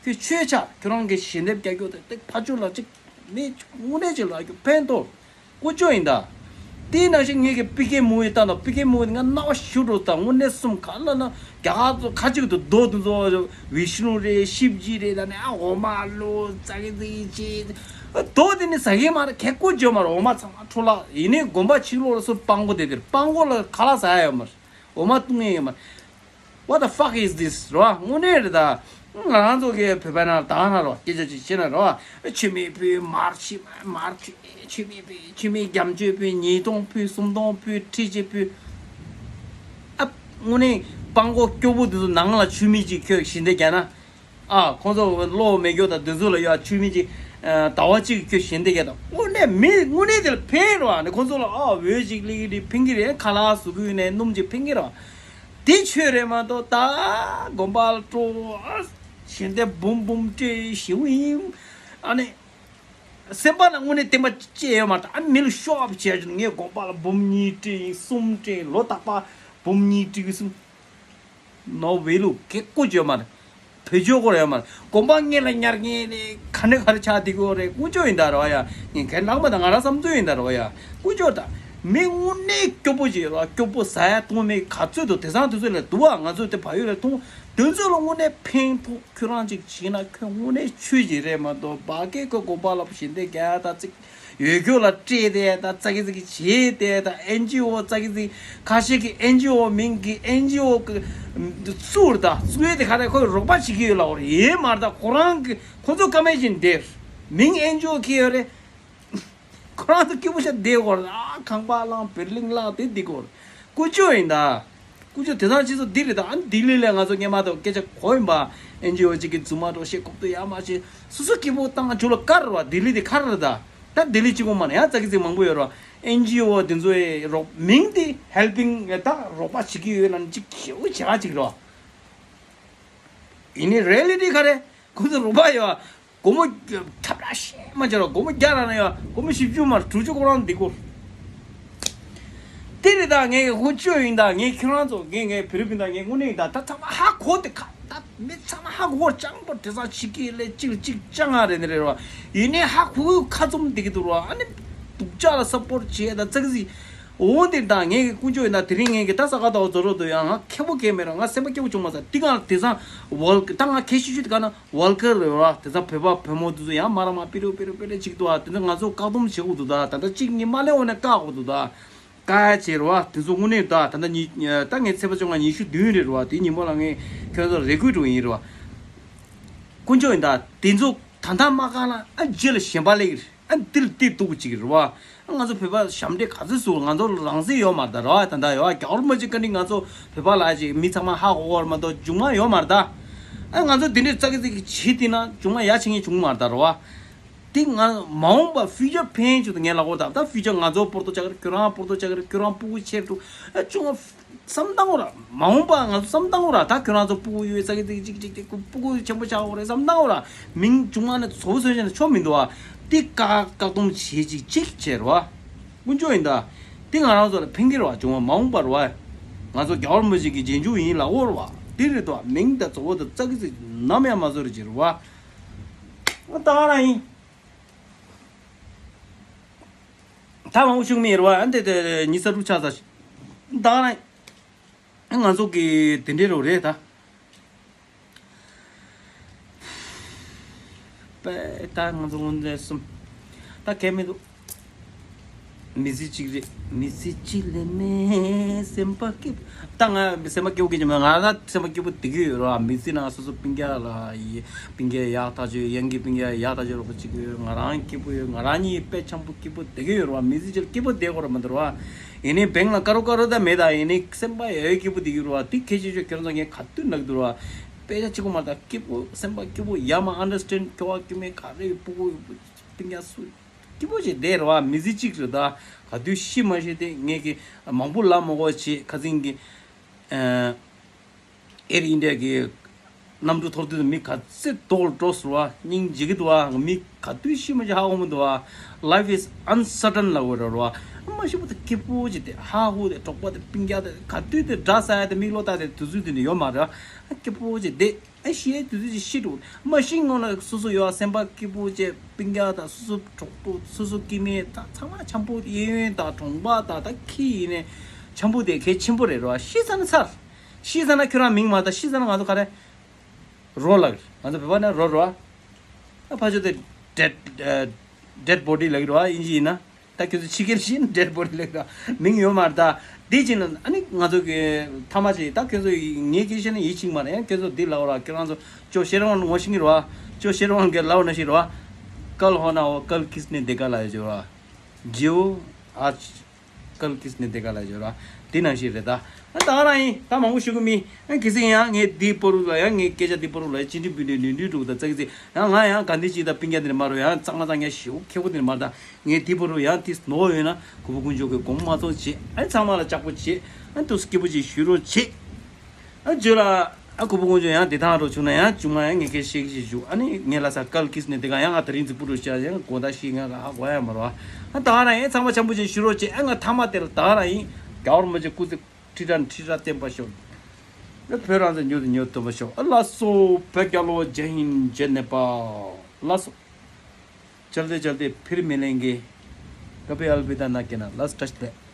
ཁྱོད་ཆོས་ཆགས་ཁྱོད་རང་གི་ཞལ་འདེབས་རྒྱག་རྒྱུ་དེ་ཏིག་ཕར་ཕྱོགས་ལ་ཅིག་མི་དངོས་གནས་ཅིག་ལ་རྒྱུ་ཕན་ཐོགས་ཀུ་ཅོ་ཡིན་ད། དེའི་ནང་བཞིན་ངེད་ཀྱི་པི་ཀེ་མུ་བི་ལྟ་དང་། པི་ཀེ་མུ་བི་ང་རྣ་བ་ཞུ་འགྲོ་ད། དངོས་གནས་གསུམ་ག་ལ་ན་རྒྱ་གར་ཚོ་ཁ་ཅིག་ཏུ་རྡོ་དེ་ཚོ་བི་ཤ་ནུ་རེད་ཤིབ་ཇི་རེད་ད་ནས་ཨ་འོ་མ་ལོ་ཙག་གི་ཙིག་ཅེ་རྡོ་དེ་ནི་ཟ་གི་མ་རེད། ཁེ་ཀུ་ཅོ་མ་རེད། འོ་མ་ཚང་མ་འཕྲོ་བརླག་ཡིན་ནའི་དགོན་པ་ཕྱི་ལོགས་ལ་སུ་སྤང་གོ་དེ་དེར་སྤང་གོ་ལ་ཁ་ལག་ཟ་ཡ་ཡོད་མ་རེད། འོ་མ་བཏུང་ཡ་ཡོད་མ་རེད། What the fuck is this རོ། དངོས་གནས་རེད་ད། ང་རང་ཚོ་གི་བོད་པ་ན་ད་ན་རོ་སྐད་ཆ་ཅིག་བཤད་ན་རོ། ཆུ་མིག་ཕུད་མར་ཆུ་མར་ཆུ་ཆུ་མིག་ཕུད་ཆུ་མིག་རྒྱ་མཆོད་ཕུད་ཉིས་སྟོང་ཕུད་སུམ་སྟོང་ཕུད་ཁྲི་གཅིག་ཕུད། ཨ་དངོས་གནས་སྤང་གོ་སྐྱོ་པོ་དེ་ཚོ་ནང་ལ་ཆུ་མིག་ཅིག་ཁྱོད་ཞལ་འདེབས་རྒྱག་ན། ཨ་ཁོང་ཚོ་བློ་མེད་སྐྱོ་དང་དེ་ཚོ་ལ་ཡ་ཆུ་མིག་ཅིག་ཟླ་བ་གཅིག་ཁྱོད་ཞལ་འདེབས་རྒྱག་ད་དངོས་གནས་མི་དངོས་གནས་དེ་ལ་ཕན་རོ། ཨ་ནི་ཁོང་ཚོ་ལ་ཨ་འོད་ཅིག་ལེགས་ཀྱི་རེད་ཕན་གི་རེད། ཁ་ལག་བཟོ་གི་ཡོད་ནས་སྣུམ་ཅིག་ཕན་གི་རོ། དེ་ཆོས་རེད་མ་གཏོགས་ད་དགོན་པ་ལ་སྤྲོ་ཨ་ཞལ་འདེབས་འབུམ་འབུམ་སྤྲད་ཞེའུ་ཡིན། ཨ་ནི་སེམས་པ་ལ་དངོས་གནས་བརྟན་པ་ཅི་ཡོད་མ་རེད། ཨ་མི་ལ་ཤོ་ཨབ་བྱས་ཀྱང་ངས་དགོན་པ་ལ་འབུམ་གཉིས་སྤྲད་ཡིན་གསུམ་སྤྲད་ཡིན་ལོ་རྟག་པར་འབུམ་གཉིས་སྤྲད་གི་གསུམ། ནོ་ཝེ་ལུ་ཁེ་ཀོ་བརྗོད་མ་རེད། བེད་སྤྱོད་སྐོར་ཡོད་མ་རེད། དགོན་པ་ངེད་ལ་ཉར་ངེས་ནས་ག་ནས་ག་རེ་ཆགས་བསྡད་ཀྱི་ཡོད་རེད། ཀུ་ཅོ་ཡིན་ད་རོ་ཡ། ངས་ཁས་ལེན་པ་དང་ང་རང་བསམ་ཚུལ་ཡིན་ད་རོ་ཡ། ཀུ་ཅོ་ད། མི་དངོས་གནས་སྐྱོ་པོ་ཅིག་ཡོད་རོ། སྐྱོ་པོ་ཟ་ཡ་འཐུང་མེད་ག་ཚོད་དུ་དེང་སང་དུས་ཚོད་ལ་འདུག་ཨ། ང་ཚོ་དེ་བལ་ཡུལ་ལ་འཐུང་དུས་ཚོད་ལ་དངོས་གནས་ཕན་ཐོགས་ཁྱོད་རང་ཅིག་བྱེད་ན་ཁྱོད་དངོས་གནས་ཆོས་ཅིག་རེད་མ་གཏོགས་བ་ཀེ་ཀོ་དགོན་པ་ལ་ཞིག་འདེབས་རྒྱག་ཡ་ད་ཅིག་ཡོད་རྒྱུ་ལ་སྤྲད་དེ་ད་ཙག་གི་ཙིག་བྱེད་དེ་ད་ཨེན་ཇི་ཨོ་ཙག་གི་ཙིག་ཁ་ཤས་ཀྱི་ཨེན་ཇི་ཨོ་མིང་གི་ཨེན་ཇི་ཨོ་གི་བཙུགས་ད་བཙུགས་ཡས་དེ་ག་རེ་ཁོས་རོགས་པ་བྱེད་ཀྱི་ཡོད་ལ་འོ་རེད། ཡིན་མ་རེད། ད་ཁོ་རང་གི་ཁོ་ཚོ་ཀ་མེད་བཞིན་བསྡད་མིང་ཨེན་ཇི་ཨོ་ཁྱེར་ཡོད་རེད། ཁོ་རང་ཚོ་སྐྱིད་པོ་ཤ་བསྡད་གོ་རེད། ཨ་ཁང་པ་བླངས་བེར་ལིང་བླངས་དེ་འདི་གོ་རེད། ཀུ་ཅོ་ཡིན་ད། ཀུ་ཅོ་དེ་དང་ཅི་ཚོ་འདི་རེད་ད། ཨ་ནི་ལྡི་ལི་ལས་ང་ཚོ་སྔོན་མ་དང་སྐད་ཆ་གོ་ཡིན་པ། ཨེན་ཇི་ཨོ་གཅིག་གི་རྫུན་མ་འགྲོ་ཤེས་གོ་ཏོ་ཡ་མ་ཤེས་སོ་སོ་སྐྱིད་པོ་བཏང་ཇུ་ལ་དཀར་རེད་བ། ལྡི་ལི་དེ་ཁར་རེད་ད། ད་ལྡི་ལི་གཅིག་པོ་མ་ན་ཡང་ཙག་གི་ཙིག་མང་པོ་ཡོད་རེད་བ། ཨེན་ཇི་ཨོ་དེ་ཚོ་ཡི་རོགས་མིང་དེ་ཧེལ་པིང་ད་རོགས་པ་བྱེད་ཀྱི་ཡོད་ལ་ནི་གཅིག་ཁྱེའུ་བྱེད་ག་གཅིག་རེད་བ། ཡིན་ནི་རེ་ལི་ཊི་ག་རེ། ཁོ་ཚོ་རུ་པ་ཡོད། སྒོར་མོ་ཁྱབ་བསྒྲགས་ཤེས་མ་བྱེད་རོགས། སྒོར་མོ་བརྒྱ་རག་ན་ཡང་སྒོར་མོ་བཞི་བཅུ་མར་དྲུག་ཅུ་ཁོ་རང་འདི་གོ། དེ་རེད་ད། ངས་ཧུ་ཅོ་ཡིན་ད། ངས་ཁྱོད་རང་ཚོ་ངས་ངས་བེ་རི་པིན་ད། ངས་དངོས་གནས་ཡིན་ད། ད་ཚང་མ་ཧ་གོ་དེ་ཁ་ད་མི་ཚང་མ་ཧ་གོ་གོ་ཅང་པོ་དེ་སང་ཕྱི་སྐད་ལས་གཅིག་ལ་གཅིག་ཅང་ང་རེད་ནི་རེད་རོ། ཡིན་ནའི་ཧ་གོ་ཁ་བཙུམ་བསྡད་ཀྱི་འདུག་རོ། ཨ་ནི་སྡུག་ཅག་ལ་སབ་པོར་བྱེད་ད་ཙག་ཙིག་འོ་དེ་ད་ངས་དཀོན་མཆོག་ཡིན་ད། དེ་རིང་ངས་ཀྱི་ད་ས་ག་ཟླ་བ་རྫོགས་རོགས་འདུག་ཡང་ང་ཁེ་པོ་གས་མེད་ར། ང་སེམས་པ་སྐྱིད་པོ་བྱུང་མ་ས། དེ་གང་དེ་སང་ཝལ་ད་ང་ཁེ་ཤི་ཤུ་དེ་ག་ན་ཝལ་ཀར་རེད་ར། དེ་སང་བོད་པ་བོད་མོ་དེ་ཚོ་ཡང་མ་ར་མ་པི་རུ་པི་རུ་པི་རུ་ཅིག་འདུག་ཨ། དེ་ཚོ་ང་ཚོ་བཀག་སྡོམ་བྱེད་དགོས་འདུག་ད། ད་ལྟ་གཅིག་གཉིས་མ་ལེན་འོ་ནས་བཀག་དགོས་འདུག་ད། བཀག་ཡ་བྱེད་ར་བ། དེ་ཚོ་དངོས་གནས་ད། ད་ལྟ་ཉི་ད་ངའི་ཚེས་པ་བཅོ་ལྔ་ཉི་ཤུ་བདུན་རེད་ར་བ། དེ་ཉིན་མོ་ལ་ངས་ཁྱོད་ཚོ་རེ་སྐུལ་འགྲོ་ཡིན་ར་བ། དཀོན་མཆོག་ཡིན་ད། དེ་ཚོ་ད་ལྟ་མ་བཀག་ན་ཨ་རྗེས་ལ་ཞེན་པ་སླེབས་ཀྱི་རེད། ཨ་འདིར་དེ་འདུག་ཅིག་རེད་བ། ང་ཚོ་བོད་པ་ཞབས་འདྲེན་ག་ཚོད་བཟོ། ང་ཚོ་རང་བཙན་ཡོད་མ་རེད་ད་ར་བ། ད་ལྟ་ཡོད་རྒྱལ་བ་རིན་པོ་ཆེ་བཀའ་དྲིན་ང་ཚོ་བོད་པ་ལ་ཅིག་མི་ཚང་མ་ཧ་གོ་གོ་ར་མ་གཏོགས་རྒྱུ་མ་ཡོད་མ་རེད་ད། ཨ་ང་ཚོ་འདི་འདྲའི་ཙག་གི་ཙིག་གི་བྱེད་དེ་ན་རྒྱུ་མ་ཡ་ཆེ་ངེས་བྱུང་མ་རེད་ད་ར་བ། དེ་ང་མ་འོངས་པ་ཕིའུ་ཅར་ཕན་ཆུ་དུ་ངས་ལབ་གོ་ད། ད་ཕིའུ་ཅར་ང་ཚོ་པོར་ཏོ་ཅག་རེད། ཁྱོད་རང་པོར་ཏོ་ཅག་རེད། ཁྱོད་རང་སྤུ་གུ་ཆེར་འགྲོ་ཨ་ཅུང་བསམ་བཏང་གོ་ར། མ་འོངས་པ་ང་ཚོ་བསམ་བཏང་གོ་ར། ད་ཁྱོད་རང་ཚོ་སྤུ་གུ་ཡོད་ཙག་གི་ཙིག་ཅིག་ཅིག་ཅིག་སྤུ་གུ་ཆེན་པོ་ཆགས་གོ་རེད་བསམ་བཏང་གོ་ར། མིང་ཆུང་མ་ནས་བཟོ་བཟོ་བྱས་ནས་ཆོ་མི་འདུག་ཨ། དེ་བཀག་བཀག་སྡོམ་བྱེད་ཅིག་ཅིག་བྱས་ར་བ། དཀོན་མཆོག་ཡིན་ད། དེ་ང་རང་ཚོ་ལ་ཕན་གྱི་རེད་བ། བྱུང་བ་མ་འོངས་པ་རེད་བ། ང་ཚོ་རྒྱལ་བ་རིན་པོ་ཆེ་གི་རྗེས་འཇུག་ཡིན་ལབ་གོ་རེད་བ། དེ་རེད་དོ། མིང་དང་གཙོ་བོ་དང་ཙག་གི་ཙིག་ནམ་ཡང་མ་བཟོ་རེད་ཅེས་རེད་བ། ད་ག་རང་ཡིན། ད་མང་པོ་ཞུགས་མི་རེད་བ། ཨ་འདི་དེ་ཉི་ཤུ་རྩ་དྲུག་ཆགས་ས། ད་ག་རང་ཡིན། ང་ཚོ་གི་དེ་འདྲའི་རོ་རེད་ད། པས་ད་ང་ཚོ་སྔོན་ཚེ་གསུམ། ད་གལ་མི་འདུག་མི་ཚེ་གཅིག་རེད། མི་ཚེ་གཅིག་ལས་མེད་སེམས་པ་སྐྱིད། ད་ང་སེམས་པ་སྐྱིད་པོ་སྐྱིད་ཀྱི་མ། ང་ད་སེམས་པ་སྐྱིད་པོ་བསྡད་ཀྱི་ཡོད་ར། མི་ཚེ་ནང་སོ་སོ་སྤུན་ཀྱག་ལ་ཡི་སྤུན་ཀྱག་ཡག་ཐག་ཆོད། ཡང་གི་སྤུན་ཀྱག་ཡག་ཐག་ཆོད་རོགས་པ་གཅིག་ཡོད། ང་རང་སྐྱིད་པོ་ཡོད། ང་རང་གཉིས་དཔེ་འཆམ་པོ་སྐྱིད་པོ་བསྡད་ཀྱི་ཡོད་ར། མི་ཚེ་གཅིག་སྐྱིད་པོ་བསྡད་དགོས་ར་མི་འདུག་ར། ཡིན་ནའི་བེང་ལ་ཀ་རོ་ཀ་རོ་ད་མེད་ད། ཡིན་ནའི་སེམས་པ་ཡོད་སྐྱིད་པོ་བསྡད་ཀྱི་ཡོད་ར། དེ་གལ་ཆེ་ཤོས། ཁྱོད་ཚོ་ངས་ག་དུས་ནག་འདུག་ར། དཔེ་ཆ་གཅིག་པོ་མ་ད་སྐྱིད་པོ་སེམས་པ་སྐྱིད་པོ་ཡ་མ་ཨན་ཌར་སི་ཊེན་ཌ། ཁྱོ་བ་སྐྱིད་མེད་ག་རེ་ཕྲུ་གུ་སྤུན་ཀྱག་སུ་སྐྱིད་པོ་ཞིག་བསྡད་ར་བ། མི་ཚེ་གཅིག་རེད་ད། ག་དུས་ཤི་མ་ཤི་དེ་ངས་ཀྱི་མང་པོ་ལབ་མ་དགོས་བྱས། ཁ་སང་གི་ཨེར་ཨིན་ཌི་ཡ་གི་གནམ་གྲུ་འཐོར་དུས་མི་ག་ཚོད་ལྟོགས་འགྲོ་ཟེར་བ། སྙིང་རྗེ་གི་འདུག་བ། མི་ག་དུས་ཤི་མ་ཤི་ཧ་གོ་མི་འདུག་བ། Life is uncertain ལབ་དགོས་ར་བ། མ་ཤི་བ་དེ་སྐྱིད་པོ་ཅིག་དེ་ཧ་ཧུ་དེ་གྲོགས་པོ་དེ་སྤུན་ཀྱག་དེ་ག་དུས་དེ་དགྲ་ཟ་ཡ་དེ་མིག་ལོག་ལྟ་དེ་དུས་ཚོད་དེ་འདྲ་ཡོད་མ་རེད། སྐྱིད་པོ་ཅིག་དེ། ཨ་ཤི་ཡའི་དུས་ཚོད་ཅིག་ཤི་འགྲོ། མ་ཤི་སྔོན་ལ་སོ་སོ་ཡོད་སེམས་པ་སྐྱིད་པོ་བྱས། སྤུན་ཀྱག་དང་སོ་སོ་གྲོགས་པོ་སོ་སོ་སྐྱེ་དམན་དང་ཚང་མ་འཆམ་པོ། གཡས་གཡོན་དང་གྲོང་པ་དང་ད་ཁྱི་ཡིན་ནའི་འཆམ་པོ་དེ་གལ་ཆེན་པོ་རེད་རོ། ཤི་ས་ན་ཚར། ཤི་ས་ན་ཁྱོད་རང་མིང་མ་ད། ཤི་ས་ན་ང་ཚོ་ག་རེ་རོ་ལབ་ཀྱི། ང་ཚོ་བོད་པ་ན་རོ་རོ། ཨ་ཕ་ཆོས་དེ་dead dead body ལབ་ཀྱི་རོ། ཨ་དབྱིན་ཇི་ཡིན་ན། ད་ཁྱོད་ཚོ་ཕྱི་རྒྱལ་ཤེས་ན་dead body ལབ་ཀྱི་རོ། མིང་ཡོད་མ་རེད་ད། དེ་ཅི་ན་ཨ་ནི་ང་ཚོ་གི་ཐ་མ་ཅིག་ད་ཁྱོད་ཚོ་ངའི་སྐད་ཆ་ནི་ཡིད་ཆེས་མ་རེད། ཡང་ཁྱོད་ཚོ་འདི་ལབ་ར། ཁྱོད་རང་ཚོ་ཅོ་ཤེར་ཝན་ངོ་ཤེས་ཀྱི་རོ། ཅོ་ཤེར་ཝན་གི་ལབ་ན་ཤེས་རོ། कल होना हो कल किसने देखा ལབ་ཡོད་ཅོ་ར། जियो आज कल किसने देखा ལབ་ཡོད་ར། དེ་ནང་བཞིན་རེད་ད། ཨ་ད་རང་ཡིན། ད་མང་པོ་ཞུ་གི་མིན། ཨ་གལ་སྲིད་ཡང་ངས་འདི་པོ་རུ་ལ་ཡང་ངའི་སྐད་ཆ་འདི་པོ་རུ་ལ་ཡང་ཅི་འདྲི་བི་འདྲི་ནུས་འདྲི་འདུག་ད་ཙག་ཙིག་ཡང་ང་ཡང་ག་འདི་ཅིག་ད་སྤུན་ཀྱག་འདི་ནས་མ་རུ་ཡང་གཙང་མ་གཙང་ཉ་ཞེ་པོ་ཁེ་པོ་འདི་ནས་མ་རུ་ད། ངས་འདི་པོ་རུ་ཡང་ཏིས་ནོར་ཡོད་ན་གུས་པ་དཀོན་མཆོག་གི་དགོངས་མ་ཚོམ་བྱེད། ཨ་ཚང་མ་ལ་ལྕགས་པོ་བྱེད། ཨ་ཏུས་སྐྱིད་པོ་ཅིག་ཞུ་རོགས་བྱེད། ཨ་བརྗོད་ལ། ཨ་གུས་པ་དཀོན་མཆོག་ཡང་དེ་ཐང་རོ་བྱུང་ན་ཡང་ཅུང་མ་ཡང་ངས་སྐད་ཤེས་ཀྱི་ཞུ། ཨ་ནི་ངས་ལ་ས་कल किसने देखा ཡང་ང་ད་རིང་ཙི་པུ་རུ་ཤ་ཡང་གོ་ད་ཤི་ང་ག་ཧ་གོ་ཡ་མ་རོ། ཨ་ད་རང་ཡང་ཚང་མ་འཆམ་པོ་ཅིག་ཞུ་རོགས་བྱེད། ཨ་ང་ཐ་མ་དེ་ལ་ད་རང་ཡིན། རྒྱལ་བ་རིན་པོ་ཆེ་སྐུ་ཚེ་ཁྲི་ཕྲག་ཁྲི་ཕྲག་བརྟན་པར་ཤོག་ཨ་བོད་རང་བཙན་མྱུར་དུ་མྱུར་ཐོབ་པར་ཤོག་ཨ་ལགས་སོ། བོད་རྒྱལ་ལོ། जय हिंद जय नेपाल ལགས་སོ། चलते चलते फिर मिलेंगे। कभी अलविदा ना कहना। ལགས་སོ། བཀྲ་ཤིས་བདེ་ལེགས།